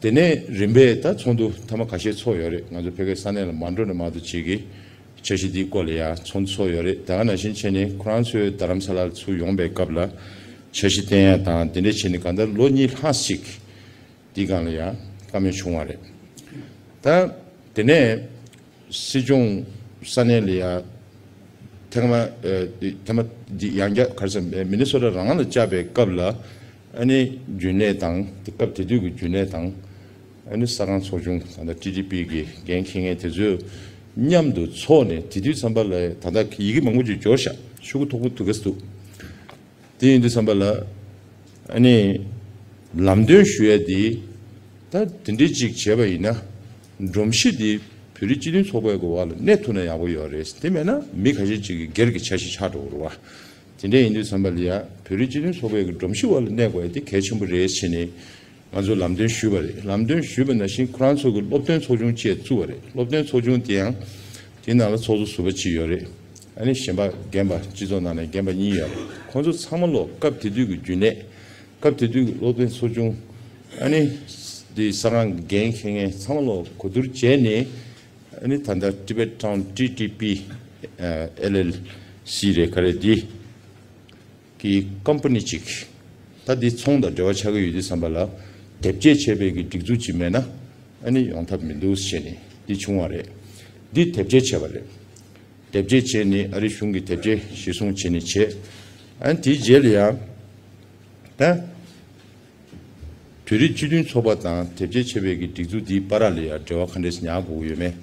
དེ་ནས་རིམ་པས་ད་ཚོགས་འདུ་ཐེངས་མ་ཁ་ཤས་ཚོགས་ཡོད་རེད། ང་ཚོ་ཕ་གིའི་ས་གནས་ལ་མ་འགྲོ་ནས་མ་གཏོགས་ཅིག་གིས་འཆར་གཞི་འདིའི་སྐོར་ལ་ཡང་ཚོགས་འདུ་ཚོགས་ཡོད་རེད། དེ་ག་ནང་བཞིན་བྱས་ནས་ཁོ་རང་ཚོའི་རྡ་རམ་ས་ལར་ཚུར་ཡོང་པའི་སྐབས་ལ་འཆར་གཞི་བཏོན་ཡ་དང་དེ་འདྲ་བྱས་ནས་གང་ལྟར་ལོ་གཉིས་ལྷག་ཅིག་འདིའི་སྒང་ལ་ཡང་བཀའ་མོལ་བྱུང་བ་རེད། ད་དེ་ནས་སྲིད་སྐྱོང་ས་གནས་ལ་ཡ་ཐེངས་མ་ཨ་ཐེངས་མ་འདི་ཡང་བསྐྱར་ག་རེ་ཟེར་མི་ནི་སོ་ཊ་རང་ལ་བཅར་བའི་སྐབས་ལ་ཨ་ནི་རྒྱུན་ལས་དང་། དེ་སྐབས་དེ་དུས་ཀྱི་རྒྱུན་ལས་དང་། ཨ་ནི་ས་ཁང་ཚོགས་ཆུང་ད་ལྟ་ཊི་ཌི་པི་གི་འགན་འཁྱེར་མཁན་དེ་ཚོས་མཉམ་དུ་ཚོགས་ནས། དེ་དུས་ཙམ་པ་ལ་ད་ལྟ་ཡི་གེ་མང་པོ་ཅིག་འབྱོར་ཤག་ཤོག་གུ་མཐུག་པོ་འདུག་ག་འདུག་དེ་ཡིན་དུས་ཙམ་པ་ལ་ཨ་ནི་ལམ་སྟོན་ཞུ་ཡ་དེ། ད་དེ་འདྲའི་ཅིག་བྱས་པ་ཡིན་ན་སྒྲོམ་གཞི་དེ་བོད་རིགས་སྤྱི་མཐུན་ཚོགས་པའི་གི་འོག་ལ་གནས་ཐུབ་ན་ཡག་པོ་ཡོད་རེད། དེ་མེད་ན་མི་ཁ་ཤས་ཅིག་གི་སྒེར་གྱི་འཆར་གཞི་ཆགས་འགྲོ་གི་རེད་བ། དེ་འདྲ་ཡིན་དུས་ཙམ་པ་ལ་ཡ་བོད་རིགས་སྤྱི་མཐུན་ཚོགས་པའི་གི་སྒྲོམ་གཞི་འོག་ལ་གནས་དགོས་ཡ་དེ་གལ་ཆེན་པོ་རེད་ཟེར་ནས་ང་ཚོ་ལམ་སྟོན་ཞུས་པ་རེད། ལམ་སྟོན་ཞུས་པ་ནང་བཞིན་ཁོ་རང་ཚོ་གི་སློབ་སྟོན་ཚོགས་ཆུང་བཅས་བཙུགས་པ་རེད། སློབ་སྟོན་ཚོགས་ཆུང་དེ་ཡང་དེའི་ནང་ལ་ཚོགས་གཙོ་ཟུར་པ་གཅིག་ཡོད་རེད། ཨ་ནི་གཞན་པ་རྒན་པ་སྤྱི་ཚོགས་ནང་ནས་རྒན་པ་གཉིས་ཡོད་རེད། ཁོང་ཚོ་ཚང་མ་ལོ་སྐབས་དེ་དུས་ཀྱི་རྒྱུན་ལས། སྐབས་དེ་དུས་ཀྱི་སློབ་སྟོན་ཚོགས་ཆུང་། ཨ་ནི་དེ་ས་ཁང་འགན་འཁྱེར་མཁན་ཚང་མ་ལོ་གོ་བསྡུར་བྱས་ནས། ཨ་ནི་ད་ལྟ་Tibet Town ཊི་ཊི་པི་ཨེལ་ཨེལ་སི་རེད་ག་རེ་དེ་གི་ཀམ་པ་ནི་ཅིག་ད་འདི་ཚོང་དང་འབྲེལ་བ་ཆགས་ཀྱི་ཡོད་དུས་ཙམ་པ་ལ་དེབ་སྐྱེལ་བྱས་པའི་གི་སྒྲིག་འཛུགས་ཅིག་མེད་ན་ཨ་ནི་ཡོང་ཐབས་མི་འདུག་ཟེར་ནས་འདི་བྱུང་བ་རེད། འདི་དེབ་སྐྱེལ་བྱས་པ་རེད། དེབ་སྐྱེལ་བྱས་ནས་ཨ་རི་གཞུང་གི་དེབ་སྐྱེལ་གཞིར་བཟུང་བྱས་ནས་བྱས། ཨ་ནི་དེའི་རྗེས་ལ་ཡང་ད། བོད་རིགས་སྤྱི་མཐུན་ཚོགས་པ་དང་དེབ་སྐྱེལ་བྱས་པའི་གི་སྒྲིག་འཛུགས་འདིའི་བར་ལ་ཡང་འབྲེལ་བ་ག་འདྲས་ཉར་དགོས་ཀྱི་ཡོད་མེད།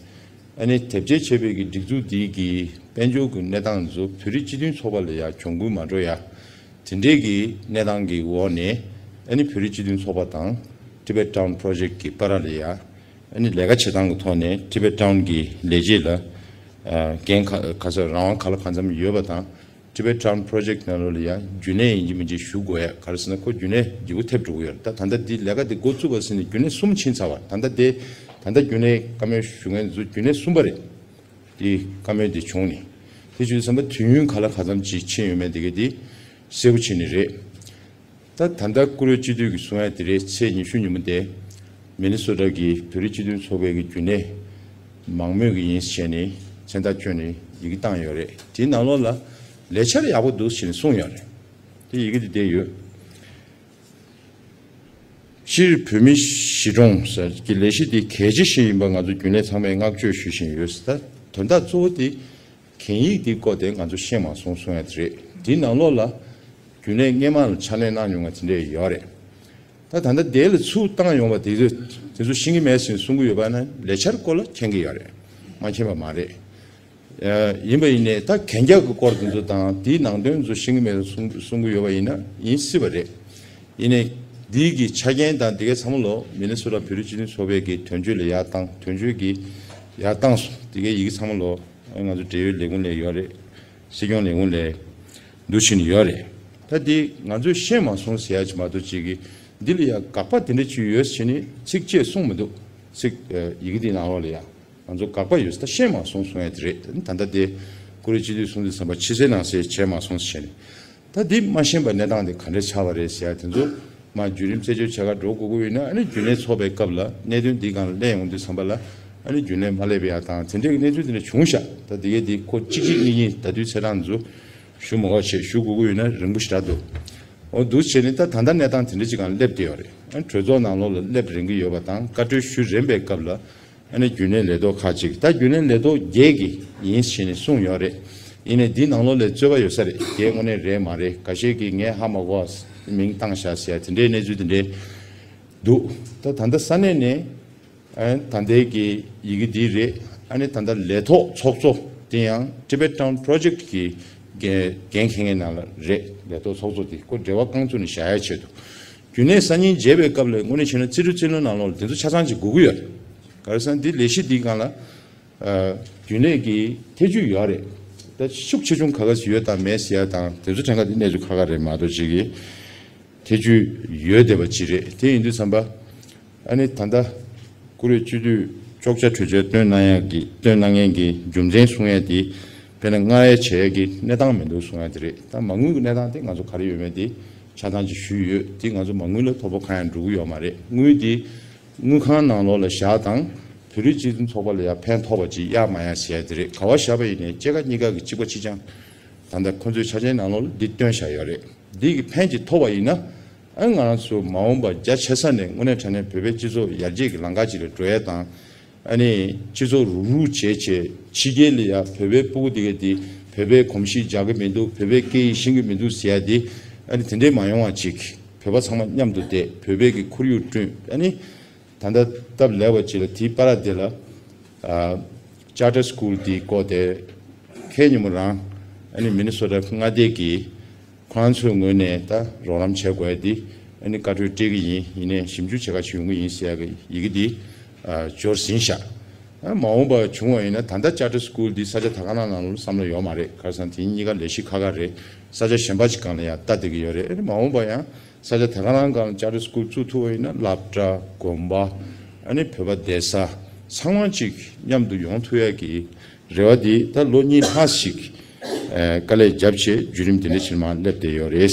ཨ་ནི་དེབ་སྐྱེལ་བྱས་པའི་གི་སྒྲིག་འཛུགས་འདི་གི་དཔལ་འབྱོར་གྱི་གནས་སྟངས་ཚོ་བོད་རིགས་སྤྱི་མཐུན་ཚོགས་པ་ལ་ཡང་གྱོང་གུན་མ་འགྲོ་ཡ། དེ་འདྲའི་གི་གནས་སྟངས་ཀྱི་འོག་ནས་ཨ་ནི་བོད་རིགས་སྤྱི་མཐུན་ཚོགས་པ་དང་Tibet Town Project གི་བར་ལ་ཡང་ཨ་ནི་ལས་ཀ་བྱེད་སྟངས་ཀྱི་ཐོག་ནས་Tibet Town གི་ལས་བྱེད་ལ་ཨ་འགན་ག་ག་ཚོད་རང་དབང་ག་ལ་གང་འཚམ་ཡོད་པ་དང་། Tibet Town Project ནང་ལོགས་ལ་ཡང་རྒྱུན་ལས་ཡིན་གཅིག་མིན་གཅིག་ཞུགས་དགོས་ཡ། ག་རེ་ཟེར་ན་ཁོ་རྒྱུན་ལས་ལྗིད་པོ་ཐེབས་འགྲོ་གི་ཡོད་རེད། ད་ད་ལྟ་འདི་ལས་ཀ་འདི་འགོ་བཙུགས་པ་ཟིན་ནས་རྒྱུན་ལས་གསུམ་ཕྱིན་ཚར་བ། ད་ལྟ་དེ་ད་ལྟ་རྒྱུན་ལས་བཀའ་མོལ་ཞུ་མཁན་ཚོ་རྒྱུན་ལས་གསུམ་པ་རེད། དེ་བཀའ་མོལ་དེ་བྱུང་ནས་དེ་བྱུང་ཙམ་པ་དུས་ཡུན་ག་ལ་ག་ཙམ་ཅིག་ཕྱིན་ཡོད་མེད་དེ་ག་དེ་གསལ་པོ་བྱས་ནས་རེད། ད་ད་ལྟ་བཀུར་འོས་སྤྱི་འཐུས་ཀྱིས་གསུང་ཡ་དེ་རེད། ཚེས་ཉི་ཤུ་ཉིན་མོ་དེ་མི་ནི་སོ་ཊ་གི་བོད་རིགས་སྤྱི་མཐུན་ཚོགས་པའི་གི་རྒྱུན་ལས་མང་མོས་ཀྱི་ཡིན་ཟེར་ནས་མཚན་རྟགས་བསྐྱོན་ནས་ ཡི་གེ་བཏང་ཡོད་རེད། དེའི་ནང་ལོགས་ལ་ལས་འཆར་ཡག་པོ་འདུག་ཟེར་ནས་གསུངས་ཡོད་རེད། དེ་ཡི་གེ་དེ་བསྡད་ཡོད། སྤྱིར་བོད་མི་གཞིས་གྲོང་ཟེར་གྱི་ལས་གཞི་དེ་གལ་ཆེ་ཞིག་ཡིན་པ་ང་ཚོ་རྒྱུན་ལས་ཚང་མས་བསྔགས་བརྗོད་ཞུ་བཞིན་ཡོད། ད་དོན་དག་གཙོ་བོ་དེ་གན་ཡིག་དེའི་སྐོར་དེ་ང་ཚོ་ཤེས་མ་སོང་གསུང་ཡ་དེ་རེད། དེའི་ནང་ལོགས་ལ་རྒྱུན་ལས་སྔས་མ་ལ་ཕྱག་ལས་གནང་མྱོང་བ་དེ་འདྲས་ཡོད་རེད། ད་ད་ལྟ་དེ་ལ་ཚུར་བཏང་ཡོང་བ་དེ་ཚོ་དེ་ཚོ་ཤེས་ཀྱི་མེད་ཟེར་གསུང་གི་ཡོད་པ་ན་ལས་འཆར་སྐོར་ལ་མཁྱེན་གྱི་ཡོད་རེད། མ་མཁྱེན་པ་མ་རེད། ཡིན་པ་ཡིན་ནའི་ད་གན་རྒྱ་གི་སྐོར་དེ་ཚོ་དང་དེའི་ནང་དོན་ཚོ་ཤེས་ཀྱི་མེད་གསུང་གསུང་གི་ཡོད་པ་ཡིན་ན་ཡིན་སྲིད་པ་རེད། ཡིན་ནའི་འདི་གི་ཆ་རྐྱེན་དང་དེ་གའི་ཚང་མ་ལོ་མི་ནི་སོ་ཊ་བོད་རིགས་སྤྱི་མཐུན་ཚོགས་པའི་གི་དོན་གཅོད་ལ་ཡར་བཏང་དོན་གཅོད་ཀྱི་ཡར་བཏང་སོང་། དེ་གའི་ཡི་གེ་ཚང་མ་ལོ་ང་ཚོ་འབྲེལ་ཡོད་ལས་ཁུངས་ལ་ཡོད་རེད། སྲིད་སྐྱོང་ལས་ཁུངས་ལ་འདུ་བྱིན་ཡོད་རེད། ད་དེ་ང་ཚོས་ཤེས་མ་སོང་ཟེར་ཡ་ཅིག་མ་གཏོགས་ཅིག་གི་འདི་ལ་ཡ་དགག་པ་དེ་འདྲ་ཅིག་ཡོད་ཟེར་ནས་ཚིག་གཅིག་གསུངས་མི་འདུག་ཚིག་ཡི་གེ་དེའི་ནང་ལོགས་ལ་ཡ། ང་ཚོ་དགག་པ་ཡོད་ས་ཤེས་མ་སོང་གསུང་ཡ་དེ་རེད། ད་ལྟ་དེ་ཀུ་རེ་སྤྱི་འཐུས་སྲུང་བརྩི་ཟམ་པ་ཕྱི་གསལ་ནང་གསལ་བྱས་མ་སོང་ཟེར་ནས། ད་འདི་མ་ཤེས་པ་གནས་སྟངས་དེ་ག་འདྲ་ཆགས་པ་རེད་ཟེར་ཡ་དེ་ཚོ་མ་བརྒྱུད་རིམ་རྩད་གཅོད་བྱེད་ག་འགྲོ་དགོས་ཀྱི་ཡོད་ན། ཨ་ནི་རྒྱུན་ལས་ཚོགས་པའི་སྐབས་ལ་གནད་དོན་འདིའི་སྒང་ལ་གླེང་ཡོང་དུས་ཙམ་པ་ལ་ཨ་ནི་རྒྱུན་ལས་མ་སླེབས་ཡ་དང་དེ་འདྲའི་གནས་ཚུལ་དེ་འདྲ་བྱུང་ཤག་ད་དེ་གའི་དེ་ཁོ་གཅིག་གཅིག་གཉིས་གཉིས་ད་དུས་ཚེ་རང་ཚོ་ཞུ་མ་དགོས་བྱས་ཞུ་དགོས་ཀྱི་ཡོད་ན་རིང་པོ་ཞེ་དྲག་འདུག་འོ་འདུག་བྱས་ནས་ད་ད་ལྟ་གནས་སྟངས་དེ་འདྲ་ཅིག་སྒང་སླེབས་བསྡད་ཡོད་རེད། ཨ་ནི་གྲོས་ཚོགས་ནང་ལོགས་ལ་སླེབས་རན་གྱི་ཡོད་པ་དང་བཀའ་འཁྲོལ་ཞུ་རན་པའི་སྐབས་ལ་ཨ་ནི་རྒྱུན་ལས་ལས་ཐོག་ཁག་ཅིག་ད་རྒྱུན་ལས་ལས་ཐོག་བརྒྱད་ཀྱིས་ཡིན་ཞེས་ནས་གསུངས་ཡོད་རེད། ཡིན་ནའི་འདིའི་ནང་ལོགས་ལ་རྩོད་པ་ཡོད་ས་རེད། བརྒྱད་དངོས་གནས་རེད་མ་རེད། འགའ་ཤས་ཀྱིས་ངས་ཧ་མ་གོ་བ་མིང་བཏང་བཞག་ཟེར་ཡ་དེ་འདྲའི་གནས་ཚུལ་དེ་འདྲའི་འདུག་ད་ད་ལྟ་ས་གནས་ནས་ཨ་ནི་ད་ལྟའི་གི་ཡི་གེ་འདི་རེད། ཨ་ནི་ད་ལྟ་ལས་ཐོག་ཚོགས་གཙོ་དེ་ཡང་Tibet Town Project་གི་འགན་འཁྱེར་མཁན་ནང་ལ་རེད། ལས་ཐོག་ཚོགས་གཙོ་དེ་ཁོ་འབྲེལ་བ་རྐང་བཙུགས་ནས་བཞག་ཡ་ཆེད་དུ། རྒྱུན་ལས་སང་ཉིན་མཇལ་བའི་སྐབས་ལ་དངོས་གནས་བྱས་ན་རྩིས་སྤྲོད་རྩིས་ལེན་ནང་ལོགས་ལ་དེ་ཚོ་ཆ་ཚང་ཅིག་དགོས་ཀྱི་ཡོད་རེད། ག་རེ་ཟེར་ན་འདི་ལས་གཞི་འདིའི་སྒང་ལ་ཨ་རྒྱུན་ལས་ཀྱི་ཐེ་ཇུས་ཡོད་རེད། ད་ཤུགས་ཆེ་ཆུང་ག་ག་ཟིག་ཡོད་དང་མེད་ཟེར་ཡ་དང་དེ་ཚོ་དྲན་ག་དེ་གནས་ཚུལ་ཁག་ཁག་རེད་མ་གཏོགས་ཅིག་གི་ཐེ་ཇུས་ཡོད་བསྡད་པ་ཅིག་རེད། དེ་ཡིན་དུས་ཙམ་པ་ཨ་ནི་ད་ལྟ་ཀུ་རེ་སྤྱི་འཐུས་བཅོ་བརྒྱད་གྲོས་ཆོད་བཏོན་གནང་ཡ་གི་བཏོན་གནང་མཁན་གྱི་རྒྱུ་མཚན་གསུང་ཡ་དེ་དཔེར་ན་སྔར་ཡ་བྱས་ཡ་གི་གནས་སྟངས་མི་འདུག་གསུང་ཡ་དེ་རེད། ད་མ་དངུལ་གྱི་གནས་སྟངས་དེ་ང་ཚོ་ག་རེ་ཡོད་མེད་དེ་ཆ་ཚང་ཅིག་ཞུས་ཡོད། དེ་ང་ཚོ་མ་དངུལ་ལ་དོ་ཕོག་གང་ཡང་འགྲོ་གི་ཡོད་མ་རེད། དངུལ་དེ་དངུལ་ཁང་ནང་ལོགས་ལ་བཞག་དང་བོད་རིགས་སྤྱི་མཐུན་ཚོགས་པ་ལ་ཡང་ཕན་ཐོགས་པ་ཅིག་གཡར་མ་གཡར་ཟེར་ཡ་དེ་རེད། ག་པར་བཞག་པ་ཡིན་ནའི་སྐྱེད་ཀ་གཉིས་ཀ་གི་གཅིག་པ་གཅིག་རྐྱང་། ད་ལྟ་ཁོ་ཚོའི་ཆ་རྐྱེན་ནང་ལོགས་ལ་འདི་བཏོན་བཞག་ཡོད་རེད། འདི་གི་ཕན་ཅིག་ཐོགས་པ་ཡིན་ན་ཨ་ང་རང་ཚོ་མ་འོངས་པ་རྒྱ་ཆེ་ས་ནས་དངོས་གནས་དྲང་གནས་བོད་པའི་སྤྱི་ཚོགས་ཡར་རྒྱས་ཀྱི་ལམ་ཁ་ཅིག་ལ་འགྲོ་ཡ་དང་། ཨ་ནི་སྤྱི་ཚོགས་རུག་རུག་བྱས་བྱས་ཕྱི་རྒྱལ་ལ་ཡ་བོད་པའི་སྤུ་གུ་དེ་གས་དེ་བོད་པའི་གོམས་གཤིས་འཇགས་ཀྱི་མི་འདུག་བོད་པའི་སྐད་ཡིག་ཤེས་ཀྱི་མི་འདུག་ཟེར་ཡ་དེ་ཨ་ནི་དེ་འདྲས་མ་ཡོང་བ་ཅིག་བོད་པ་ཚང་མ་མཉམ་དུ་བསྡད་བོད་པའི་གི་ཁོར་ཡུག་བསྐྲུན། ཨ་ནི་ད་ལྟ་སྟབས་ལེགས་པ་ཅིག་ལ་དེའི་བར་དེ་ལ་ཨ་Charter School་དེའི་སྐོར་དེ་ཁེ་ཉིན་མོ་རང་ཨ་ནི་མི་ནི་སོ་ཊ་མངའ་སྡེ་གི་ཁོ་རང་ཚོའི་ངོས་ནས་ད་རོགས་རམ་བྱེད་དགོས་ཡ་འདི་ཨ་ནི་བཀའ་འཁྲོལ་སྤྲད་ཀྱི་ཡིན། ཡིན་ནའི་ཞིབ་འཇུག་བྱེད་ག་ཞིག་ཡོང་གི་ཡིན་ཟེར་ཡ་གི་ཡི་གེ་འདི་ཨ་འབྱོར་ཟིན་ཤག་ཨ་མ་འོངས་པ་བྱུང་བ་ཡིན་ན་ད་ལྟ་Charter School་འདི་ས་ཆ་ད་ག་རང་ནང་ལ་བསམ་བློ་ཡོད་མ་རེད། ག་རེ་ཟེར་ན་དེ་གཉིས་ཀ་ལས་གཞི་ཁག་ཁག་རེད། ས་ཆ་གཞན་པ་ཅིག་སྒང་ལ་ཡང་ལྟ་བསྡད་ཀྱི་ཡོད་རེད། ཨ་ནི་མ་འོངས་པ་ཡང་ས་ཆ་ད་ག་རང་སྒང་ལ་Charter School་བཙུགས་ཐུབ་པ་ཡིན་ན་སློབ་གྲྭ་དགོན་པ་ཨ་ནི་བོད་པ་བསྡད་ས་ཚང་མ་ཅིག་མཉམ་དུ་ཡོང་ཐུབ་ཡ་གི་རེ་བ་འདི་ད་ལོ་གཉིས་ལྷག་ཞིག་ཨ་དཀའ་ལས་བརྒྱབ་བྱས་བརྒྱུད་རིམ་དེ་འདྲ་ཕྱིར་མར་སླེབས་བསྡད་ཡོད་རེད།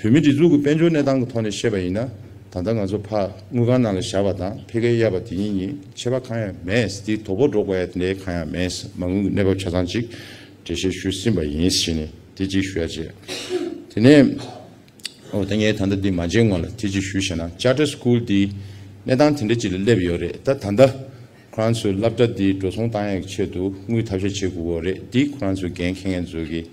བོད་མིའི་སྒྲིག་འཛུགས་ཀྱི་དཔལ་འབྱོར་གནས་སྟངས་ཀྱི་ཐོག་ནས་བཤད་པ་ཡིན་ན་ད་ལྟ་ང་ཚོ་ཕར་དངུལ་ཁང་ནང་ལ་བཞག་པ་དང་ཕ་གིར་གཡར་བ་དེ་གཉིས་གཉིས་ཁྱད་པར་གང་ཡང་མེད། དེ་དོ་ཕོག་འགྲོ་དགོས་ཡ་དེ་འདྲའི་གང་ཡང་མེད། མ་དངུལ་གྱི་གནས་བབ་ཆ་ཚང་ཅིག་འགྲེལ་བཤད་ཞུས་ཟིན་པ་ཡིན་ཞེས་ནས་དེ་གཅིག་ཞུ་ཡ་བྱས། དེ་ནས་ཨོ་ད་ངས་ད་ལྟ་འདི་མ་བྱས་སྔོན་ལ་དེ་གཅིག་ཞུས་བྱས་ན་Charter School་འདི་གནས་སྟངས་དེ་འདྲ་ཅིག་ལ་སླེབས་ཡོད་རེད། ད་ད་ལྟ་ཁོ་རང་ཚོའི་སློབ་གྲྭ་འདི་འགྲོ་སོང་བཏང་ཡག་ཆེད་དུ་དངུལ་ཐབས་ཤེས་བྱེད་དགོས་ཀྱི་རེད། འདི་ཁོ་རང་ཚོའི་འགན་འཁྱེར་མཁན་ཚོ་གིས་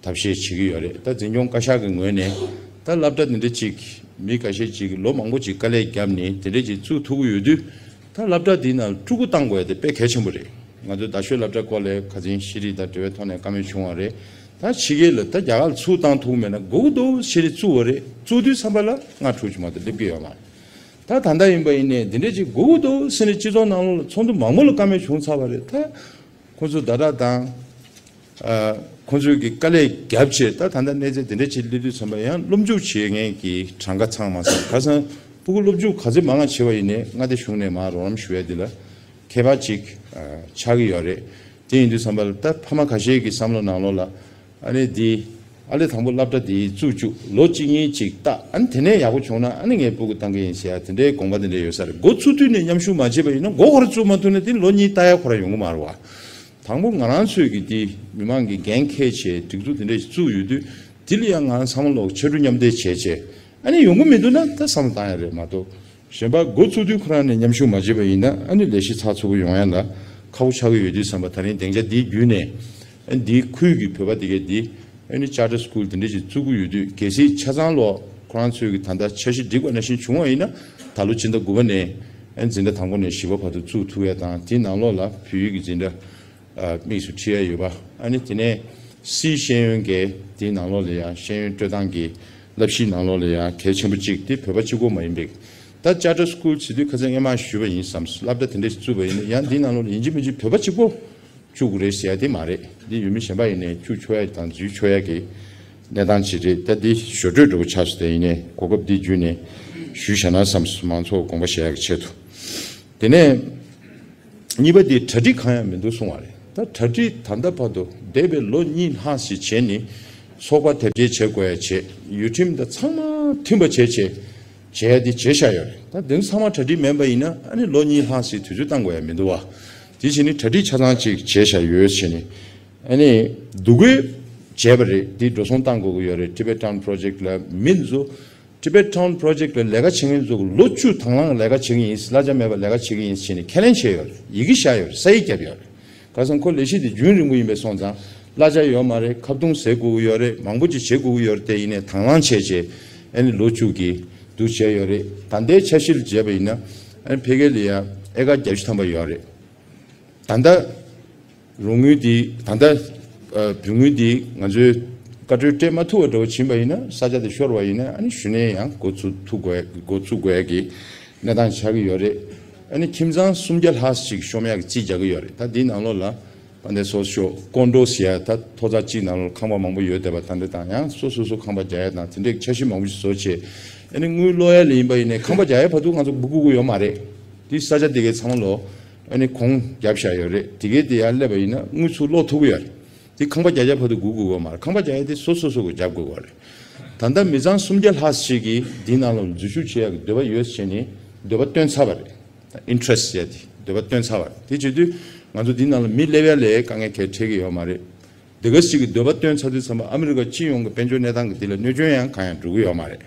ཐབས་ཤེས་བྱེད་ཀྱི་ཡོད་རེད། ད་འཛིན་སྐྱོང་བཀའ་ཤག་གི་ངོས་ནས་ད་སློབ་གྲྭ་འདི་འདྲ་ཅིག་མི་འགའ་ཤས་ཅིག་གིས་ལོ་མང་པོ་ཅིག་དཀའ་ལས་བརྒྱབ་ནས་དེ་འདྲ་ཅིག་བཙུགས་ཐུབ་ཀྱི་ཡོད་དུས་ད་སློབ་གྲྭ་འདིའི་ནང་ཕྲུ་གུ་བཏང་དགོས་ཡ་དེ་དཔེ་གལ་ཆེན་པོ་རེད། ང་ཚོ་རྡ་ཤོད་སློབ་གྲྭ་སྐོར་ལ་ཁ་སང་ཤེས་རིག་དང་འབྲེལ་བའི་ཐོག་ནས་བཀའ་མོལ་བྱུང་བ་རེད། ད་ཕྱི་རྒྱལ་ལ་ད་རྒྱ་གར་ལ་ཚུར་བཏང་ཐུབ་མེད་ན་དགོས་ཀྱི་འདུག་ཤེས་རིག་བཙུགས་པ་རེད། བཙུགས་དུས་ཙམ་པ་ལ་ལྔ་དྲུག་ཅིག་མ་གཏོགས་སླེབས་ཀྱི་ཡོད་མ་རེད། ད་ད་ལྟ་ཡིན་པ་ཡིན་ནའི་འདི་འདྲ་ཅིག་དགོས་ཀྱི་འདུག་ཟེར་ནས་སྤྱི་ཚོགས་ནང་ལོགས་ལ་ཚོགས་འདུ་མང་པོ་ལ་བཀའ་མོལ་བྱུང་ཚར་བ་རེད། ད་ཁོ་ཚོ་ཟླ་གྲགས་དང་ཨ་ཁོ་ཚོས་ཀྱི་དཀའ་ལས་བརྒྱབ་བྱས་ད་ད་ལྟ་གནས་ཚད་འདི་འདྲ་ཅིག་སླེབས་དུས་ཙམ་པ་ཡང་སློབ་འཇུག་བྱེད་མཁན་གྱི་གྲངས་ཀ་ཚང་མ་ཚང་། ཁ་སང་ཕྲུ་གུ་སློབ་འཇུག་ག་ཚོད་མང་ང་བྱེད་པ་ཡིན་ནའི་མངའ་སྡེ་གཞུང་ནས་མར་རོགས་རམ་ཞུ་ཡ་འདི་ལ་ཁྱད་པར་ཅིག་ཨ་ཆགས་ཀྱི་ཡོད་རེད། དེ་ཡིན་དུས་ཙམ་པ་ལ་ད་ཕ་མ་ཁ་ཤས་ཀྱི་བསམ་བློ་ནང་ལོགས་ལ་ཨ་ནི་འདི་ཨ་ལས་དང་པོ་སློབ་གྲྭ་འདི་བཙུགས་བཅུག་ལོ་གཅིག་གཉིས་ཅིག་ལྟ། ཨ་ནི་དེ་ནས་ཡག་པོ་བྱུང་ན་ཨ་ནི་ངས་ཕྲུ་གུ་བཏང་གི་ཡིན་ཟེར་ཡ་དེ་འདྲའི་དགོངས་པ་དེ་འདྲ་ཡོད་ས་རེད། འགོ་ཚུགས་དུས་ནས་མཉམ་ཞུགས་མ་བྱས་པ་ཡིན་ན་འགོ་ཁོ་རང་བཙུགས་མ་ཐུབ་ན་དེ་ལོ་གཉིས་ལྟ་ཡ་ཁོ་རང་ཡོང་གི་མ་རེད་བ། ད་ དང་པོ་ང་རང་ཚོས་ཀྱི་དེ་མི་མང་གི་འགན་འཁྱེར་བྱས་སྒྲིག་འཛུགས་དེ་འདྲ་ཞིག་བཙུགས་ཡོད་དུས། དེ་ལ་ཡང་ང་རང་ཚང་མ་ལོག་ཕྱར་གྲུ་མཉམ་འདེགས་བྱས་བྱས། ཨ་ནི་ཡོང་གི་མི་འདུག་ན་ད་བསམ་བློ་བཏང་ཡ་རེད་མ་གཏོགས། གཞན་པ་འགོ་བཙུགས་དུས་ཁོ་རང་ནས་མཉམ་ཞུགས་མ་བྱས་པ་ཡིན་ན། ཨ་ནི་ལས་གཞི་ཚགས་ཚུད་པོ་ཡོང་ཡ་ལ་ཁག་པོ་ཆགས་ཀྱི་ཡོད་དུས་ཙམ་པ། ད་རིང་སྡིངས་ཆ་འདི་བརྒྱུད་ནས། ཨ་ནི་འདིའི་ཁུལ་གྱི་བོད་པ་དེ་གས་འདི་ཨ་ནི་ཅར་ཊར་སི་ཀུལ་དེ་འདྲ་ཞིག་བཙུགས་ཀྱི་ཡོད་དུས། གལ་སྲིད་ཆ་ཚང་ལོག་ཁོ་རང་ཚོས་ཀྱི་ད་ལྟ་འཆར་གཞི་སྒྲིག་པ་ནང་བཞིན་བྱུང་བ་ཡིན་ན། ད་ལོ་སྤྱི་ཟླ་དགུ་པ་ནས་ཨ་ནི་འཛིན་གྲྭ་དང་པོ་ནས་བཞི་པ་བར་དུ་བཙུགས་ཐུབ་ཡ་དང་། དེའི་ནང་ལོགས་ལ་བོད་ཡིག་གི་འཛིན་གྲྭ་ཨ་དམིགས་སུ་ཁྲིད་ཡ་ཡོད་པ། ཨ་ནི་དེ་ནས་སིའི་ཤེས་ཡོན་གྱི་དེའི་ནང་ལོགས་ལ་ཡང་ཤེས་ཡོན་སྤྲོད་སྟངས་ཀྱི་བསླབ་གཞིའི་ནང་ལོགས་ལ་ཡང་གལ་ཆེན་པོ་གཅིག་དེ་བོད་པ་གཅིག་པོ་མ་ཡིན་པའི། ད་ཅར་ཊར་སི་ཀུལ་བྱེད་དུས་ཁ་སང་སྔོན་མ་ཞུས་པ་ཡིན་བསམ། སློབ་གྲྭ་དེ་འདྲ་ཞིག་བཙུགས་པ་ཡིན་ན། ཡང་དེའི་ནང་ལོགས་ལ་ཡིན་གཅིག་མིན་གཅིག་བོད་པ་གཅིག་པོ་བཅུག་དགོས་རེད་ཟེར་ཡ་དེ་མ་རེད། འདི་ཡུལ་མི་གཞན་པ་ཡིན་ནའི་བཅུག་ཆོག་ཡ་དང་འཛུལ་ཆོག་ཡ་གི་གནས་སྟངས་ཅིག་རེད། ད་འདི་ཞོར་འཕྲོས་འདྲ་པོ་ཆགས་སོང་། དེ་ཡིན་ནའི་གོ་སྐབས་འདི་བརྒྱུད་ནས་ཞུས་བཞག་ན་བསམ་སོང་། མང་ཚོགས་དགོངས་པ་བཞེས་ཡ་གི་ཆེད་དུ། དེ་ནས་གཉིས་པ་དེ་གྲ་སྒྲིག་གང་ཡང་མི་འདུག་གསུང་བ་རེད། ད་གྲ་སྒྲིག་ད་ལྟ་བར་དུ་འདས་པའི་ལོ་གཉིས་ལྷག་ཞིག་བྱས་ནས་ཚོགས་པ་དེབ་སྐྱེལ་བྱེད་དགོས་ཡ་བྱས། ཡུལ་ཁྲིམས་དང་ཚང་མ་མཐུན་པ་བྱས་བྱས་བྱས་ཡ་དེ་བྱས་བཞག་ཡོད་རེད། ད་དེ་ཚང་མ་གྲ་སྒྲིག་མེད་པ་ཡིན་ན། ཨ་ནི་ལོ་གཉིས་ལྷག་ཞིག་དུས་ཚོད་བཏང་དགོས་ཡ་མི་འདུག་བ། དེ་བྱས་ནས་གྲ་སྒྲིག་ཆ་ཚང་ཅིག་བྱས་བཞག་ཡོད་བྱས་ནས། ཨ་ནི་འདུ་འགོད་བྱས་པ་རེད། དེ་འགྲོ་སོང་བཏང་དགོས་ཀྱི་ཡོད་རེད། Tibet Town Project ལ་མི་ཚོ། Tibet Town Project ལ་ལས་ཀ་བྱེད་མཁན་ཚོ་ལོ་བཅུ་དང་བླངས་ལས་ཀ་བྱེད་ཀྱི་ཡིན། གླ་ཆ་མེད་པར་ལས་ཀ་བྱེད་ཀྱི་ཡིན་ཟེར་ནས་ཁས་ལེན་བྱས་ཡོད་རེད། ཡི་གེ་བཞག་ཡོད་རེད། ས་ཡིག་བརྒྱབ་ཡོད་རེད། ཁ་སང་ཁོ་ལས་གཞི་དེ་རྒྱུན་རིང་པོ་ཡིན་པས་སོང་ཙང་། གླ་ཆ་ཡོད་མ་རེད། ཁ་བརྡུང་ཟེར་དགོས་ཀྱི་ཡོད་རེད། མང་པོ་ཅིག་བྱེད་དགོས་ཀྱི་ཡོད་རེད། དེ་ཡིན་ནའི་དང་བླངས་བྱས་བྱས་ཨ་ནི་ལོ་བཅུ་གི་འདུ་བྱས་ཡོད་རེད། ད་ལྟའི་འཆར་གཞི་ལ་བྱས་པ་ཡིན་ན། ཨ་ནི་ཕ་གི་ལ་ཡ་ཨེ་ཀར་བརྒྱད་ཅུ་ཐམ་པ་ཡོད་རེད། ད་ལྟ་རོགས་དངུལ་འདི། ད་ལྟ་ཨ་བུ་དངུལ་འདི་ང་ཚོའི་བཀའ་འཁྲོལ་སྤྲད་མ་ཐུབ་པ་འདྲ་བོ་ཕྱིན་པ་ཡིན་ན། ས་ཆ་དེ་ཤོར་བ་ཡིན་ན། ཨ་ནི་གཞུག་ནས་ཡང་འགོ་ཚུགས་ཐུབ་དགོས། འགོ་བཙུགས་དགོས་ཡ་གི་གནས་སྟངས་ཆགས་ཀྱི་ཡོད་རེད། ཨ་ནི་ཁྱིམ་ཚང་སུམ་བརྒྱ་ལྷག་ཞིག་ཤོང་ཡ་གི་རྩིས་རྒྱག་གི་ཡོད་རེད། ད་འདིའི་ནང་ལོགས་ལ་དཔལ་ལྡན་ཚོགས་གཙོ་མཆོག་ཀོན་ཌོ་ཟེར་ཡ། ད་ཐོག་ཚད་གཅིག་ནང་ལོགས་ཁང་པ་མང་པོ་ཡོད་བསྡད་པ་དེ་འདྲ་དང་། ཡང་སོ་སོ་སོ་ཁང་པ་རྒྱག་ཡ་དང་དེ་འདྲའི་འཆར་གཞི་མང་པོ་ཞིག་བཟོ་བྱས། ཨ་ནི་དངུལ་སློག་ཡ་ལ་ཡིན་པ་ཡིན་ནའི་ཁང་པ་རྒྱག་ཡ་བར་དུ་ང་ཚོ་སྒུག་དགོས་ཀྱི་ཡོད་མ་རེད། དེ་ས་ཆ་དེ་གའི་ཚང་མ་ལོགས་ཨ་ནི་གོང་བརྒྱབ་བཞག་ཡོད་རེད། དེ་གའི་དེ་ཡར་སླེབས་པ་ཡིན་ན་དངུལ་ཚུར་སློག་ཐུབ་ཀྱི་ཡོད་རེད། དེ་ཁང་པ་རྒྱག་ཡ་བར་དུ་སྒུག་དགོས་ཀྱི་ཡོད་མ་རེད། ཁང་པ་རྒྱག་ཡ་དེ་སོ་སོ་སོ་གིས་རྒྱབ་དགོས་ཀྱི་རེད། ད་ལྟ་མི་ཚང་སུམ་བརྒྱ་ལྷག་ཞིག་གིས་འདི་ནང་ལ་འཛུལ་ཞུགས་བྱེད་ཡ་གི་འདོད་པ་ཡོད་བྱས་ནས་འདོད་པ་བཏོན་ཚར་བ་རེད། ཨིན་ཊི་རེ་སི་ཊི་ཟེར་ཡ་དེ། འདོད་པ་བཏོན་ཚར་བ་རེད། དེ་བྱེད་དུས་ང་ཚོ་འདི་ནང་ལ་མི་སླེབས་ཡ་ལ་དཀའ་ངལ་གང་ཡང་འཕྲད་ཀྱི་ཡོད་མ་རེད། འདི་ག་ཞིག་གིས་འདོད་པ་བཏོན་ཚར་དུས་ཙམ་པ། ཨ་མི་རི་ཀ་སྤྱི་ཡོངས་ཀྱི་དཔལ་འབྱོར་གནས་སྟངས་ཀྱི་འདི་ལ་གནོད་སྐྱོན་ཡང་གང་ཡང་འགྲོ་གི་ཡོད་མ་རེད།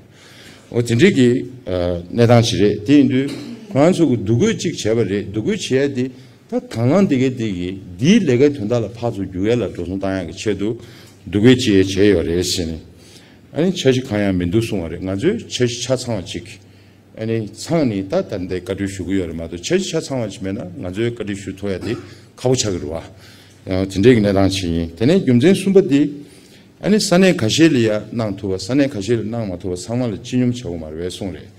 འོ་དེ་འདྲའི་གི་ཨ་གནས་སྟངས་ཤིག་རེད། དེ་ཡིན་དུས་ཁོ་རང་ཚོ་གིས་འདུ་འགོད་ཅིག་བྱས་པ་རེད། འདུ་འགོད་བྱས་ཏེ་ད་དང་བླངས་དེ་གའི་དེ་གིས་འདིའི་ལས་ཀའི་དོན་དག་ལ་ཕར་ཚུར་རྒྱུག་ཡ་ལ་འགྲོ་སོང་བཏང་ཡ་གི་ཆེད་དུ་འདུ་འགོད་ཅིག་བྱས་ཡོད་རེད་ཟེར་ནས། ཨ་ནི་འཆར་གཞི་གང་ཡང་མི་འདུག་གསུང་བ་རེད། ང་ཚོའི་འཆར་གཞི་ཆ་ཚང་བ་ཅིག་ཨ་ནི་ཚང་ནས་ད་ད་ལྟའི་བཀའ་འཁྲོལ་ཞུ་གི་ཡོད་རེད་མ་གཏོགས། འཆར་གཞི་ཆ་ཚང་བ་ཅིག་མེད་ན་ང་ཚོའི་བཀའ་འཁྲོལ་ཞུ་ཐུབ་ཡ་དེ་ཁག་པོ་ཆགས་ཀྱི་རེད་བ། ཡང་དེ་འདྲའི་གི་གནས་སྟངས་ཅིག་ཡིན། དེ་ནས་རྒྱུ་མཚན་གསུམ་པ་དེ། ཨ་ནི་ས་གནས་ཁ་ཤས་ལ་ཡ་གནང་ཐུབ་པ། ས་གནས་ཁ་ཤས་ལ་གནང་མ་ཐུབ་པ་ཚང་མ་ལ་སྤྱི་སྙོམས་བྱ་དགོས་མ་རེད་པས་གསུངས་རེད།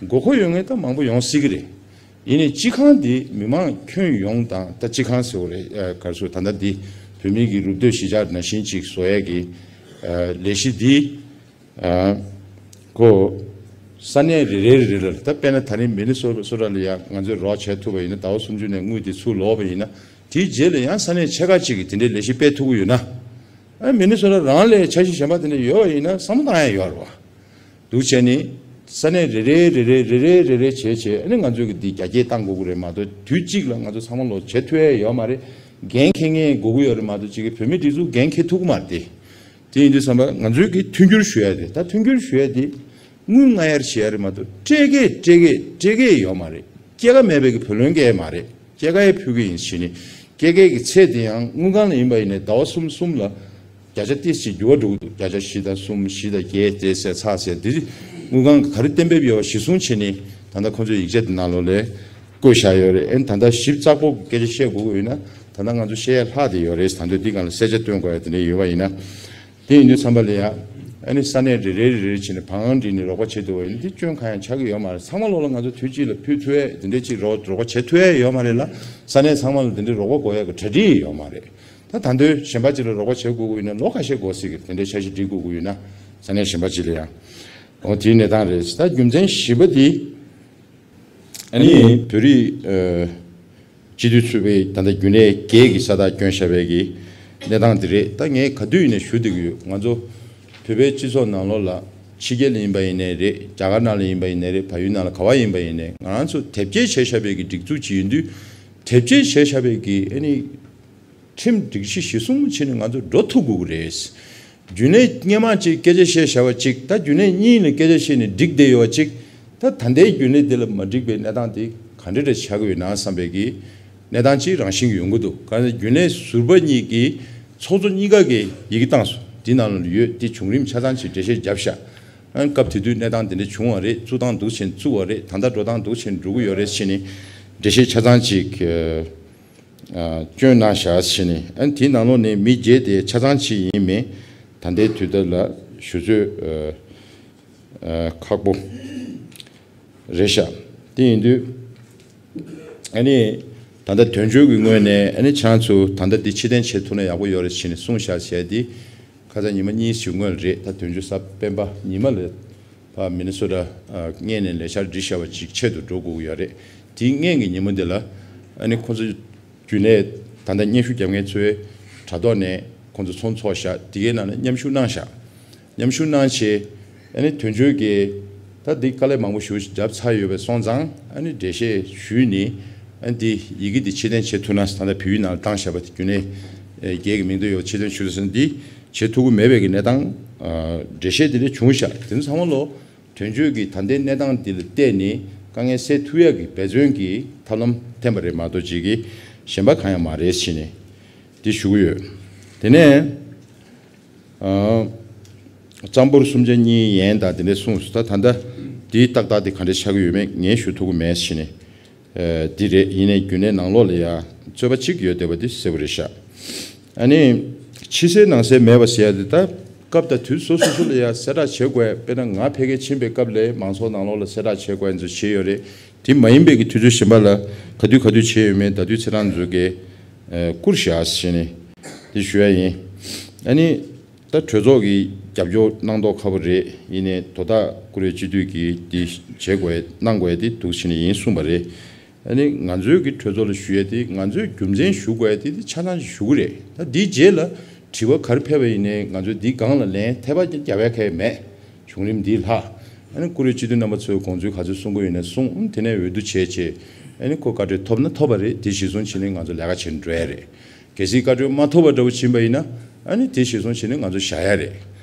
དགོས་མཁོ་ཡོད་མཁན་ད་མང་པོ་ཡོང་སྲིད་ཀྱི་རེད། ཡིན་ནའི་སྤྱི་ཁང་འདི་མི་མང་ཁྱོན་ཡོངས་དང་། ད་སྤྱི་ཁང་ཟེར་བ་རེད། ཨ་ག་རེ་ཟེར། ད་ལྟ་འདི་བོད་མི་གི་རུབ་སྟོད་གཞིས་ཆགས་ནང་བཞིན་ཅིག་བཟོ་ཡ་གི་ཨ་ལས་གཞི་འདི། ཨ་ཁོ་ས་གནས་རེ་རེ་རེ་རེ་ལ། ད་དཔེར་ན་ད་རིང་མི་ནི་སོ་སོ་ཊ་ལ་ཡ་ང་ཚོས་རོགས་བྱེད་ཐུབ་པ་ཡིན་ན། ཟླ་བ་སུམ་ཅུ་ནས་དངུལ་དེ་ཚུར་ལོག་པ་ཡིན་ན། དེའི་རྗེས་ལ་ཡང་ས་གནས་ཆེ་ཁག་ཅིག་གིས་དེ་འདྲའི་ལས་གཞི་སྤེལ་ཐུབ་ཀྱི་ཡོད་ན། ཨ་མི་ནི་སོ་ཊ་རང་ལ་འཆར་གཞི་གཞན་པ་དེ་འདྲ་ཡོད་པ་ཡིན་ན་བསམ་བློ་བཏང་ཡ་ཡོད་རེད་བ། འདུག་བྱས་ནས་ས་གནས་རེ་རེ་རེ་རེ་རེ་རེ་རེ་རེ་བྱས་བྱས། ཨ་ནི་ང་ཚོས་ཀྱི་འདི་རྒྱ་སྐྱེད་བཏང་དགོས་ཀྱི་རེད་མ་གཏོགས། དུས་གཅིག་ལ་ང་ཚོ་ཚང་མ་ལོག་བྱེད་ཐུབ་ཡ་ཡོད་མ་རེད། འགན་འཁྱེར་མཁན་དགོས་ཀྱི་ཡོད་རེད་མ་གཏོགས། གཅིག་གི་བོད་མིའི་སྒྲིག་འཛུགས་འགན་འཁྱེར་ཐུབ་ཀྱི་མ་རེད་དེ། དེ་ཡིན་དུས་ཙམ་པ་ང་ཚོས་ཀྱི་མཐུན་འགྱུར་ཞུ་ཡ་དེ། ད་མཐུན་འགྱུར་ཞུ་ཡ་དེ་དངུལ་མངག་ཡར་བྱེད་ཡ་རེད་མ་གཏོགས། སྤྲད་མཁན་སྤྲད་མཁན་སྤྲད་མཁན་ཡོད་མ་རེད། སྐྱེད་ཀ་མེད་པའི་གི་བུ་ལོན་སྐྱེལ་ཡ་མ་རེད། སྐྱེད་ཀ་ཡི་ཕུལ་གི་ཡིན་ཟེར་ནས། སྐྱེད་ཀའི་གི་ཚད་དེ་ཡང་དངུལ་ཁང་ལ་ཡིན་པ་ཡིན་ནའི་ཟླ་བ་གསུམ་གསུམ་ལ་བརྒྱ་ཆ་ཏོག་ཙམ་འགྱུར་བ་འགྲོ་གི་འདུག་བརྒྱ་ཆ་བཞི་དང་གསུམ། བཞི་དང་བརྒྱད་དེ་ཟེར་ཚར་ཟེར། འདི་དངུལ་ཁང་གིས་ག་རེ་གཏན་འབེབས་ཡོད་པ་གཞིར་བཟུང་བྱས་ནས། ད་ལྟ་ཁོང་ཚོའི་ཡིག་ཆ་དེ་ནང་ལོགས་ལ་བཀོད་བཞག་ཡོད་རེད། ཨ་ནི་ད་ལྟ་ཞིབ་ཚགས་པོ་སྐད་ཆ་བཤད་དགོས་ཀྱི་ཡོད་ན། ད་ལྟ་ང་ཚོ་བཤད་ཡ་ལྷག་བསྡད་ཡོད་རེད། ད་དུང་འདི་སྒང་ལ་གསལ་ཆ་སྟོན་དགོས་ཡ་དེ་འདྲ་ཡོད་པ་ཡིན་ན། དེ་ཡིན་དུས་ཙམ་པ་ལ་ཡ། ཨ་ནི་ས་གནས་རེ་རེ་རེ་རེ་བྱས་ནས་བང་བསྒྲིགས་ནས་རོགས་པ་བྱེད་ཐུབ་པ་ཡིན་ན། དེ་སྐྱོན་གང་ཡང་ཆགས་ཀྱི་ཡོད་མ་རེད། ཚང་མ་ལོག་ལ་ང་ཚོ་དུས་གཅིག་ལ་ཕུལ་ཐུབ་ཡ་དེ་འདྲ་ཅིག་རོགས་རོགས་པ་བྱེད་ཐུབ་ཡ་ཡོད་མ་རེད་ལ། ས་གནས་ཚང་མ་ལ་དེ་འདྲའི་རོགས་པ་དགོས་ཡ་གི་གྲ་སྒྲིག་ཡོད་མ་རེད། ད་ད་དུང་གཞན་པ་ཅིག་ལ་རོགས་པ་བྱེད་དགོས་ཀྱི་ཡོད་ན་ལོ་ཁ་ཤས་འགོར་སྲིད་ཀྱི། དེ་འདྲའི་འཆར་གཞི་སྒྲིག་དགོས་ཀྱི་ཡོད་ན་ས་གནས་གཞན་པ་ཅིག་ལ་ཡང་། འོ་དེའི་གནས་སྟངས་རེད། ད་རྒྱུ་མཚན་བཞི་པ་དེ། ཨ་ནི་བོད་རིགས་ཨ་སྤྱི་འཐུས་ཚོགས་པའི་ད་ལྟ་རྒྱུན་ལས་བརྒྱད་ཀྱི་ས་རྟགས་བསྐྱོན་བཞག་པའི་གི་གནས་སྟངས་འདི་རེད། ད་ངས་ག་དུས་ཡིན་ནའི་ཞུ་བསྡད་ཀྱི་ཡོད། ང་ཚོ་བོད་པའི་སྤྱི་ཚོགས་ནང་ལོགས་ལ་ཕྱི་རྒྱལ་ལ་ཡིན་པ་ཡིན་ནའི་རེད། རྒྱ་གར་ནང་ལ་ཡིན་པ་ཡིན་ནའི་རེད། བལ་ཡུལ་ནང་ལ་ག་བ་ཡིན་པ་ཡིན་ནའི། ང་རང་ཚོ་དེབ་སྐྱེལ་བྱས་བཞག་པའི་གི་སྒྲིག་འཛུགས་ཅིག་ཡིན་དུས། དེབ་སྐྱེལ་བྱས་བཞག་པའི་གི་ཨ་ནི་ ཁྲིམས་སྒྲིག་གཞི་གཞིར་བཟུང་བྱས་ནས་ང་ཚོ་འགྲོ་ཐུབ་དགོས་ཀྱི་རེད། རྒྱུན་ལས་སྔོན་མ་ཅིག་སྐད་ཆ་བཤད་བཞག་པ་ཅིག་ད་རྒྱུན་ལས་གཉིས་ནས་སྐད་ཆ་བཤད་ནས་འགྲིག་བསྡད་ཡོད་པ་ཅིག་ད་ད་ལྟའི་རྒྱུན་ལས་དེ་ལ་མ་འགྲིག་པའི་གནས་སྟངས་དེ་ག་འདྲ་འདྲ་ཆགས་ཀྱི་ཡོད་ན་བསམ་པའི་གི་གནས་སྟངས་ཅིག་རང་བཞིན་གྱི་ཡོང་གི་འདུག་ག་ནས་རྒྱུན་ལས་ཟུར་པ་གཉིས་ཀྱིས་ཚོགས་གཙོ་གཉིས་ཀ་གིས་ཡི་གེ་བཏང་སོང་། འདི་ནང་ལ་ཡོད། འདི་བྱུང་རིམ་ཆ་ཚང་ཅིག་འགྲེལ་བཤད་བརྒྱབ་ཤག་ཨ་སྐབས་དེ་དུས་གནས་སྟངས་དེ་འདྲ་བྱུང་བ་རེད། བཙུགས་སྟངས་འདུག་ཕྱིན་བཙུགས་པ་རེད། ད་ལྟ་འགྲོ་སྟངས་འདུག་ཕྱིན་འགྲོ་གི་ཡོད་རེད་ཕྱིན་ནས་འགྲེལ་བཤད་ཆ་ཚང་ཅིག་ཨ་བསྐྱོན་གནང་བཞག་ཕྱིན་ནས། ཨ་དེའི་ནང་ལོགས་ནས་མི་བརྒྱད་དེ་ཆ་ཚང་ཅིག་ཡིན་མིན་ད་ལྟའི་དུས་ཚོད་ལ་ཞུ་ཚོད་ཨ་ཨ་ཁག་པོ་རེད་ཤག་དེ་ཡིན་དུས་ཨ་ནི་ད་ལྟ་དོན་གཅོད་ཀྱི་ངོས་ནས་ཨ་ནི་ཁྱེད་རང་ཚོ་ད་ལྟ་འདི་ཕྱིར་འཐེན་བྱེད་ཐུབ་ན་ཡག་པོ་ཡོད་རེད་ཟེར་ནས་གསུངས་བཞག་བྱས་ཏེ། ཁ་སང་ཉི་མ་གཉིས་ཞིག་སྔོན་རེད། ད་དོན་གཅོད་གཟའ་སྤེན་པ་ཉི་མ་ལ་ཕ་མི་ནི་སོ་ཊ་ཨ་སྔོན་ནས་ལས་འཆར་བསྒྲིགས་བཞག་པ་ཅིག་ཆེད་དུ་འགྲོ་དགོས་ཀྱི་ཡོད་རེད། དེའི་སྔོན་གྱི་ཉིན་མོ་འདི་ལ་ཨ་ནི་ཁོ་ཚོ་རྒྱུན་ལས་ད་ལྟ་སྙན་ཞུ་རྒྱབ་མཁན་ཚོའི་དྲ་ཐོག་ནས་ཁོ་ཚོ་ཚོགས་འདུ་ཚོགས་ཤག་དེ་གའི་ནང་ནས་མཉམ་ཞུགས་གནང་ཤག་མཉམ་ཞུགས་གནང་བྱས་ཨ་ནི་དོན་གཅོད་ཀྱིས་ད་འདི་དཀའ་ལས་མང་པོ་ཞེ་པོ་ཞིག་བརྒྱབ་ཚར་ཡོད་པ་སོང་ཙང་ཨ་ནི་འགྲེལ་བཤད་ཞུས་ནས་ཨ་ནི་འདི་ཡི་གེ་འདི་ཕྱིར་འཐེན་བྱེད་ཐུབ་ན། ད་ལྟ་བོད་ཡིག་ནང་བཏང་བཞག་པ་དེ་རྒྱུན་ལས་ཨེ་བརྒྱད་ཀྱི་མིང་ཐོ་ཡོད། ཕྱིར་འཐེན་ཞུ་ཟིན་འདི་བྱེད་ཐུབ་ཀྱི་མེད་པའི་གི་གནས་སྟངས་ཨ་འགྲེལ་བཤད་འདི་འདྲ་བྱུང་ཤག་དེ་ཚོ་ཚང་མ་ལོ་དོན་གཅོད་ཀྱིས་ད་ལྟའི་གནས་སྟངས་འདི་ལ་བལྟས་ནས་དཀའ་ངལ་སེལ་ཐུབ་ཡག་གི་འབད་བརྩོན་གྱི་ཐབས་ལམ་འཐེན་པ་རེད་མ་གཏོགས་ཅིག་གི་གཞན་པ་གང་ཡང་མ་རེད་ཟེར་ནས་འདི་ཞུ་གི་ཡོད། དེ་ནས་ཨ་གཙང་པོར་སུམ་ཆ་གཉིས་ཡན་དང་དེ་འདྲ་གསུངས་སོང་། ད་ད་ལྟ་འདིའི་ཏག་ཏག་དེ་ག་འདྲ་ཆགས་ཀྱི་ཡོད་མེད་ངས་ཞུ་ཐུབ་ཀྱི་མེད་ཟེར་ནས། ཨ་འདི་རེད། ཡིན་ནའི་རྒྱུན་ལས་ནང་ལོགས་ལ་ཡ་རྩོད་པ་གཅིག་ཡོད་བསྡད་པ་འདི་གསལ་པོ་རེད་ཤག་ཨ་ནི་ཕྱི་གསལ་ནང་གསལ་མེད་པ་ཟེར་ཡ་དེ་ད་སྐབས་དང་དུས་སོ་སོ་སོ་ལ་ཡ་གསལ་བསྒྲགས་བྱེད་དགོས། དཔེར་ན་ང་ཕ་གིར་ཕྱིན་པའི་སྐབས་ལ་མང་ཚོགས་ནང་ལོགས་ལ་གསལ་བསྒྲགས་བྱེད་དགོས་ཡ་ཚོ་བྱས་ཡོད་རེད། དེ་མ་ཡིན་པའི་གི་དུས་ཚོད་གཞན་པ་ལ་ག་དུས་ག་དུས་བྱས་ཡོད་མེད་ད་དུས་ཚེ་རང་ཚོ་གིས་ཨ་བསྐུར་བཞག་ཟེར་ནས་དེ་ཞུ་ཡ་ཡིན། ཨ་ནི་ད་གྲོས་ཚོགས་ཀྱི་རྒྱབ་སྐྱོར་གནང་མདོག་ཁ་པོ་རེད། ཡིན་ནའི་དོ་བདག་བཀུར་འོས་སྤྱི་འཐུས་ཀྱིས་དེ་བྱེད་དགོས་གནང་དགོས་དེ་འདུག་བྱས་ནས་ཡིན་གསུངས་པ་རེད། ཨ་ནི་ང་ཚོའི་གི་གྲོས་ཚོགས་ལ་ཞུ་ཡ་དེ་ང་ཚོས་རྒྱུ་མཚན་ཞུ་དགོས་ཡ་དེ་དེ་ཆ་ཚང་ཞིག་ཞུ་གི་རེད། ད་དེའི་རྗེས་ལ་དྲི་བ་ག་རེ་ཕེབས་པ་ཡིན་ནའི་ང་ཚོས་འདི་སྒང་ལ་ལན་ཐད་པ་རྒྱག་ཡ་གང་ཡང་མེད། བྱུང་རིམ་འདི་ལྷག་ཨ་ནི་བཀུར་འོས་སྤྱི་འཐུས་རྣམ་པ་ཚོས་དགོངས་ཚུལ་ག་ཚོད་གསུང་གི་ཡོད་ན་གསུང་། ཨ་ནི་དེ་ནས་འོས་བསྡུ་བྱས་བྱས་ཨ་ནི་ཁོ་བཀའ་འཁྲོལ་ཐོབ་ན་ཐོབ་པ་རེད། དེ་གཞིར་བཟུང་བྱས་ནས་ང་ཚོ་ལས་ཀ་བྱེད་འགྲོ་ཡ་རེད། གལ་སྲིད་བཀའ་འཁྲོལ་མ་ཐོབ་པ་འདྲ་པོ་ཕྱིན་པ་ཡིན་ན་ཨ་ནི་དེ་གཞིར་བཟུང་བྱས་ནས་ང་ཚོ་བཞག་ཡ་རེད།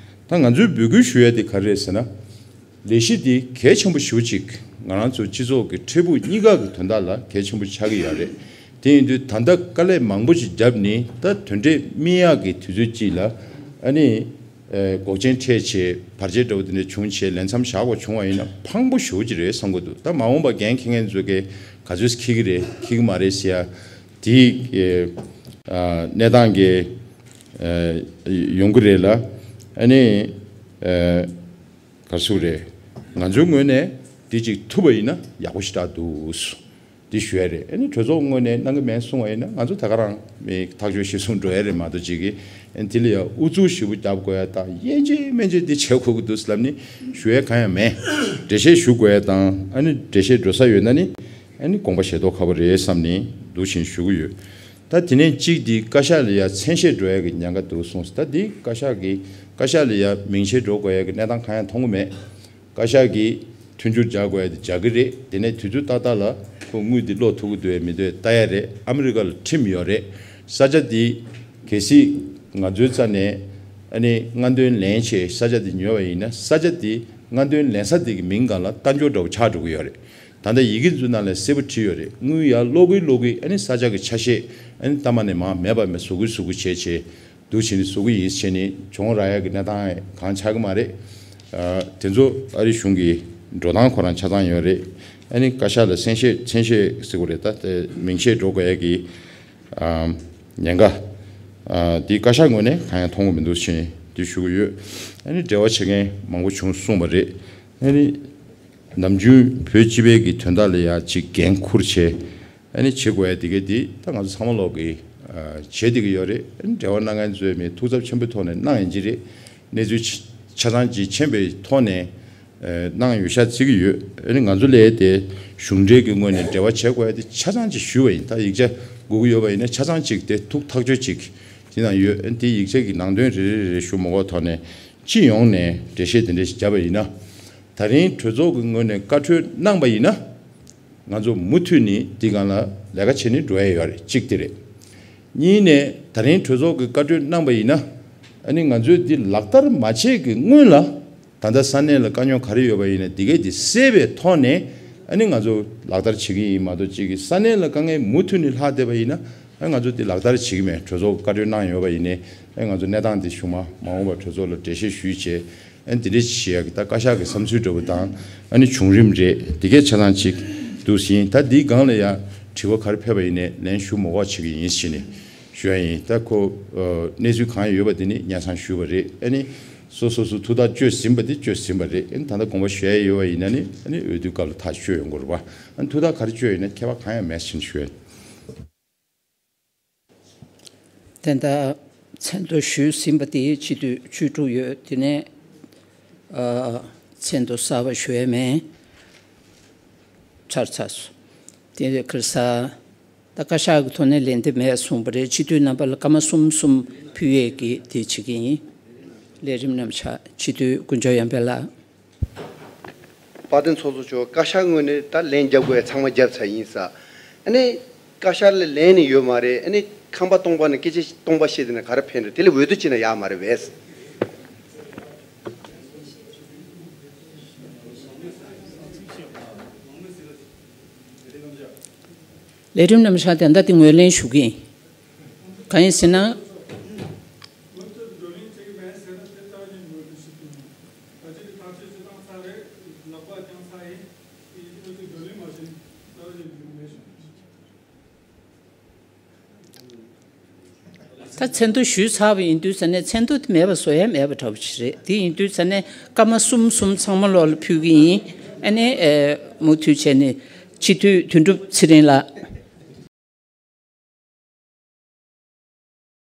ད་ང་ཚོས་འབོད་སྐུལ་ཞུ་ཡ་དེ་ག་རེ་རེད་ཟེར་ན། ལས་གཞི་འདི་གལ་ཆེན་པོ་ཞེ་པོ་ཅིག་ང་རང་ཚོ་སྤྱི་ཚོགས་ཀྱི་འཕྲལ་ཕུགས་གཉིས་ཀ་གི་དོན་དག་ལ་གལ་ཆེན་པོ་ཆགས་ཀྱི་ཡོད་རེད། དེ་ཡིན་དུས་ད་ལྟ་དཀའ་ལས་མང་པོ་ཞིག་བརྒྱབ་ནས་ད་དོན་འབྲས་སྨིན་ཡག་གི་དུས་ཚོད་ཅིག་ལ་ཨ་ནི་ཨེ་འགོག་རྐྱེན་འཕྲད་བྱས་བར་ཆད་འདྲ་པོ་དེ་འདྲ་བྱུང་བྱས་ལས་མཚམས་བཞག་དགོས་བྱུང་བ་ཡིན་ན་ཕངས་པོ་ཞེ་པོ་ཅིག་རེད་བསམ་གྱི་འདུག་ད་མ་འོངས་པ་འགན་འཁྱེར་མཁན་ཚོ་གིས་ག་ཚོད་འཁྱེར་གྱི་རེད་འཁྱེར་གྱི་མ་རེད་ཟེར་ཡ་དེའི་ཨ་གནས་སྟངས་ཀྱི་ཨ་ཡོང་གི་རེད་ལ། ཨ་ནི་ཨ་ག་རེ་ཟེར་དགོས་རེད། ང་ཚོའི་ངོས་ནས་འདི་གཅིག་ཐུབ་པ་ཡིན་ན་ཡག་པོ་ཞེ་དྲག་འདུག་འདི་ཞུ་ཡ་རེད། ཨ་ནི་གྲོས་ཚོགས་ངོས་ནས་གནང་གི་མེད་གསུང་བ་ཡིན་ན་ང་ཚོ་ད་ག་རང་མི་ཐག་གཅོད་གཞིར་བཟུང་འགྲོ་ཡ་རེད་མ་གཏོགས་ཅིག་གིས་ཨ་ནི་འདི་ལ་ཡ་ཨུ་ཚུགས་ཞེ་པོ་རྒྱབ་དགོས་ཡ་དང་ཡན་ཆད་མན་ཆད་འདི་བྱེད་དགོས་ཀྱི་འདུག་ལབ་ནི་ཞུ་ཡ་གང་ཡང་མེད། འགྲེལ་བཤད་ཞུ་དགོས་ཡ་དང་ཨ་ནི་འགྲེལ་བཤད་འགྲོ་ས་ཡོད་ན་ནི་ཨ་ནི་དགོངས་པ་བཞེས་མདོག་ཁ་པོ་རེད་བསམ་ནི་འདུག་བཞིན་ཞུ་གི་ཡོད། ད་དེ་ནས་གཅིག་འདི་བཀའ་ཤག་ལ་ཡ་མཚན་ཤས་འགྲོ་ཡ་གི་ཉེན་ཁ་འདུག་གསུངས། ད་འདི་བཀའ་ཤག་གི་བཀའ་ཤག་ལ་ཡ་མིང་ཆད་འགྲོ་དགོས་ཡ་གི་གནས་སྟངས་གང་ཡང་མཐོང་གི་མེད། བཀའ་ཤག་གིས་མཐུན་འགྱུར་རྒྱག་དགོས་ཡ་དེ་རྒྱག་གི་རེད། དེ་ནས་དུས་ཚོད་ཏག་ཏག་ལ་ཁོ་དངུལ་འདི་སློག་ཐུབ་ཀྱི་འདུག་ཡ་མི་འདུག་ཡ་ལྟ་ཡ་རེད། ཨ་མི་རི་ཀ་ལ་ཁྲིམས་ཡོད་རེད། ས་ཆ་འདི་གལ་སྲིད་ང་ཚོའི་རྩ་ནས་ཨ་ནི་རྔ་འདོན་ལེན་བྱས་ས་ཆ་འདི་ཉོས་པ་ཡིན་ན་ས་ཆ་འདི་རྔ་འདོན་ལེན་ས་འདི་གི་མིང་སྒང་ལ་རྟ་འགྱོ་འདྲ་པོ་ཆགས་འགྲོ་གི་ཡོད་རེད། ད་ལྟ་ཡི་གེ་ཚོའི་ནང་ལ་གསལ་པོ་བྲིས་ཡོད་རེད། དངུལ་ཡར་སློག་གི་སློག་གི་ཨ་ནི་ས་ཆ་གི་ཆ་ཤས་ཨ་ནི་ལྟ་མ་ནས་མ་མེད་པ་མེད་བཟོ་གི་བཟོ་གི་བྱས་བྱས། འདུག་བྱས་ནས་བཟོ་གི་ཡིན་བྱས་ནས་བྱུང་རག་ཡ་གི་གནས་སྟངས་གང་ཆགས་གི་མ་རེད། ཨ་དེ་ཚོ་ཨ་རི་གཞུང་གི་འགྲོ་སྟངས་ཁོ་རང་ཆ་ཚང་ཡོད་རེད། ཨ་ནི་བཀའ་ཤག་ལ་མཚན་ཤས་མཚན་ཤས་ཟེར་དགོས་རེད། ད་དེ་མིང་ཤས་འགྲོ་དགོས་ཡ་གི་ཨ་ཉེན་ཁ་ཨ་དེ་བཀའ་ཤག་ངོས་ནས་གང་ཡང་མཐོང་གི་མི་འདུག་བྱས་ནས་དེ་ཞུ་གི་ཡོད། ཨ་ནི་འབྲེལ་བ་བྱེད་མཁན་མང་པོ་བྱུང་གསུངས་པ་རེད། ཨ་ནི་ནམ་རྒྱུན་བོད་སྤྱི་པའི་གི་དོན་དག་ལ་ཡ་ཅིག་འགན་འཁུར་བྱས། ཨ་ནི་བྱེད་དགོས་ཡ་དེ་ག་དེ་ད་ང་ཚོ་ཚང་མ་ལོག་གི་ཨ་བྱེད་བསྡད་ཀྱི་ཡོད་རེད། ཨ་ནི་འབྲེལ་བ་གནང་མཁན་ཚོས་མི་ཐུགས་ཚབས་ཆེན་པོའི་ཐོག་ནས་གནང་ཡིན་གྱི་རེད། གནས་ཚུལ་ཆ་ཆ་ཚང་ཅིག་མཁྱེན་པའི་ཐོག་ནས་ཨ་གནང་ཡོད་ཤག་བརྩི་གི་ཡོད། ཨ་ནི་ང་ཚོ་ལས་དེ་གཞུང་འབྲེལ་གྱི་ངོས་ནས་འབྲེལ་བ་བྱེད་དགོས་ཡ་དེ་ཆ་ཚང་ཅིག་ཞུས་པ་ཡིན། ད་ཡིག་ཆ་དགོས་ཀྱི་ཡོད་པ་ཡིན་ན་ཆ་ཚང་ཅིག་དེ་ཐུགས་ཐག་ཆོད་ཅིག་དེ་ནང་ཡོད། ཨ་ནི་དེ་ཡིག་ཆ་གི་ནང་དོན་རེ་རེ་རེ་རེ་ཞུ་མ་དགོས་ཐོག་ནས་སྤྱི་ཡོངས་ནས་འགྲེལ་བཤད་དེ་འདྲ་ཞིག་བརྒྱབ་པ་ཡིན་ན། ད་རིང་གྲོས་ཚོགས་ཀྱི་ངོས་ནས་བཀའ་འཁྲོལ་གནང་པ་ཡིན་ན། ང་ཚོ་མུ་མཐུད་ནས་འདི་སྒང་ལ་ལས་ཀ་བྱེད་ནས་འགྲོ་ཡ་ཡོད་རེད། གཅིག་དེ་རེད། གཉིས་ནས་ད་རིང་གྲོས་ཚོགས་ཀྱི་བཀའ་འཁྲོལ་གནང་པ་ཡིན་ན། ཨ་ནི་ང་ཚོས་འདི་ལག་བསྟར་མ་བྱས་ཀྱི་སྔོན་ལ། ད་ལྟ་ས་གནས་ལ་དཀའ་རྙོག་ག་རེ་ཡོད་པ་ཡིན་ན་འདི་གས་འདི་སེལ་བའི་ཐོག་ནས། ཨ་ནི་ང་ཚོ་ལག་བསྟར་བྱེད་ཀྱི་ཡིན་མ་གཏོགས། གཅིག་གིས་ས་གནས་ལ་དཀའ་ངལ་མུ་མཐུད་ནས་ལྷག་བསྡད་པ་ཡིན་ན། ཨ་ང་ཚོ་འདི་ལག་བསྟར་བྱེད་ཀྱི་མེད། གྲོས་ཚོགས་བཀའ་འཁྲོལ་གནང་ཡོད་པ་ཡིན་ནའི། ཨ་ང་ཚོ་གནས་སྟངས་འདི་གཞུག་མ་མ་འོངས་པར་གྲོས་ཚོགས་ལ་འགྲེལ་བཤད་ཞུས་བྱས། ཨ་འདི་འདྲ་བྱེད་ཡག་གི་ད་བཀའ་ཤག་གི་བསམ་ཚུལ་འདྲ་པོ་དང་། ཨ་ནི་བྱུང་རིམ་རེད། འདི་གས་ཆ་ཚང་གཅིག་འདུག་ཟིན། ད་འདིའི་སྒང་ལ་ཡང་དྲི་བ་ག་རེ་ཕེབས་པ་ཡིན་ནའི་ལན་ཞུ་མ་དགོས་བྱེད་ཀྱི་ཡིན་ཟེར་ནས་ཞུ་ཡ་ཡིན། ད་ཁོ་ཨ་གནས་ཚུལ་གང་ཡོད་པ་དེ་ནི་སྙན་སེང་ཞུས་པ་རེད། ཨ་ནི་སོ་སོ་སོ་ཐུགས་ཐག་གཅོད་ཟིན་པ་དེ་གཅོད་ཟིན་པ་རེད། ཨ་ནི་ད་ལྟ་དགོངས་པ་ཞུ་ཡ་ཡོད་པ་ཡིན་ན་ནི། ཨ་ནི་འོས་བསྡུའི་སྐབས་ལ་ཐག་གཅོད་ཡོང་དགོས་རེད་པ། ཨ་ནི་ཐུགས་ཐག་ག་རེ་གཅོད་ཡོད་ན་ཁྱད་པར་གང་ཡང་མེད་ཟེར་ནས་ཞུ་ཡ་ཡིན། དེ་འདྲ་མཚན་ཐོ་ཞུས་ཟིན་པ་དེ་སྤྱི་འཐུས་བཅུ་དྲུག་ཡོད། དེ་ནས་ཨ་མཚན་ཐོ་གསར་པ་ཞུ་ཡ་མེད། ཚར་ཚར་སོང་། དེ་ཁར་ས་ད་བཀའ་ཤག་གི་ཐོག་ནས་ལན་འདེབས་མེད་གསུངས་པ་རེད། སྤྱི་འཐུས་རྣམ་པ་ལ་སྐར་མ་གསུམ་གསུམ་ཕུལ་ཡས་ཀྱི་དེ་བྱེད་ཀྱི་ཡིན། ལས་རིམ་རྣམ་གཞག་སྤྱི་འཐུས་དཀོན་མཆོག་ཡར་འཕེལ་ལགས། དཔལ་ལྡན་ཚོགས་གཙོ་མཆོག། བཀའ་ཤག་ངོས་ནས་ད་ལན་རྒྱབ་དགོས་ཡ་ཚང་མ་རྒྱབ་ཚར་ཡིན་ས། ཨ་ནི་བཀའ་ཤག་ལ་ལན་ནི་ཡོད་མ་རེད། ཨ་ནི་ཁང་པ་སྟོང་པ་ནས་སྐད་ཆ་སྟོང་པ་བཤད་དེ་ན་ག་རེ་ཕན་རེད། དེ་ལས་འོས་བསྡུ་བྱས་ན་ཡག་མ་རེད་པས། ལས་རིམ་རྣམ་གཞག་དེ་འདྲ་དེ་ངོས་ལེན་ཞུ་གི་ཡིན། གང་ཡིན་ཟེར་ན། ད་མཚན་ཐོ་ཞུས་ཚར་བ་ཡིན་དུས་ཙ་ནས་མཚན་ཐོ་དེ་མེད་པ་བཟོ་ཡ་མེད་པ་འདྲ་པོ་ཞིག་རེད། དེ་ཡིན་དུས་ཙ་ནས་སྐར་མ་གསུམ་གསུམ་ཚང་མ་ལོག་ལ་ཕུལ་གི་ཡིན། ཨ་ནི་ཨེ་མུ་མཐུད་བྱས་ནས་སྤྱི་འཐུས་དོན་གྲུབ་ཚེ་རིང་ལགས།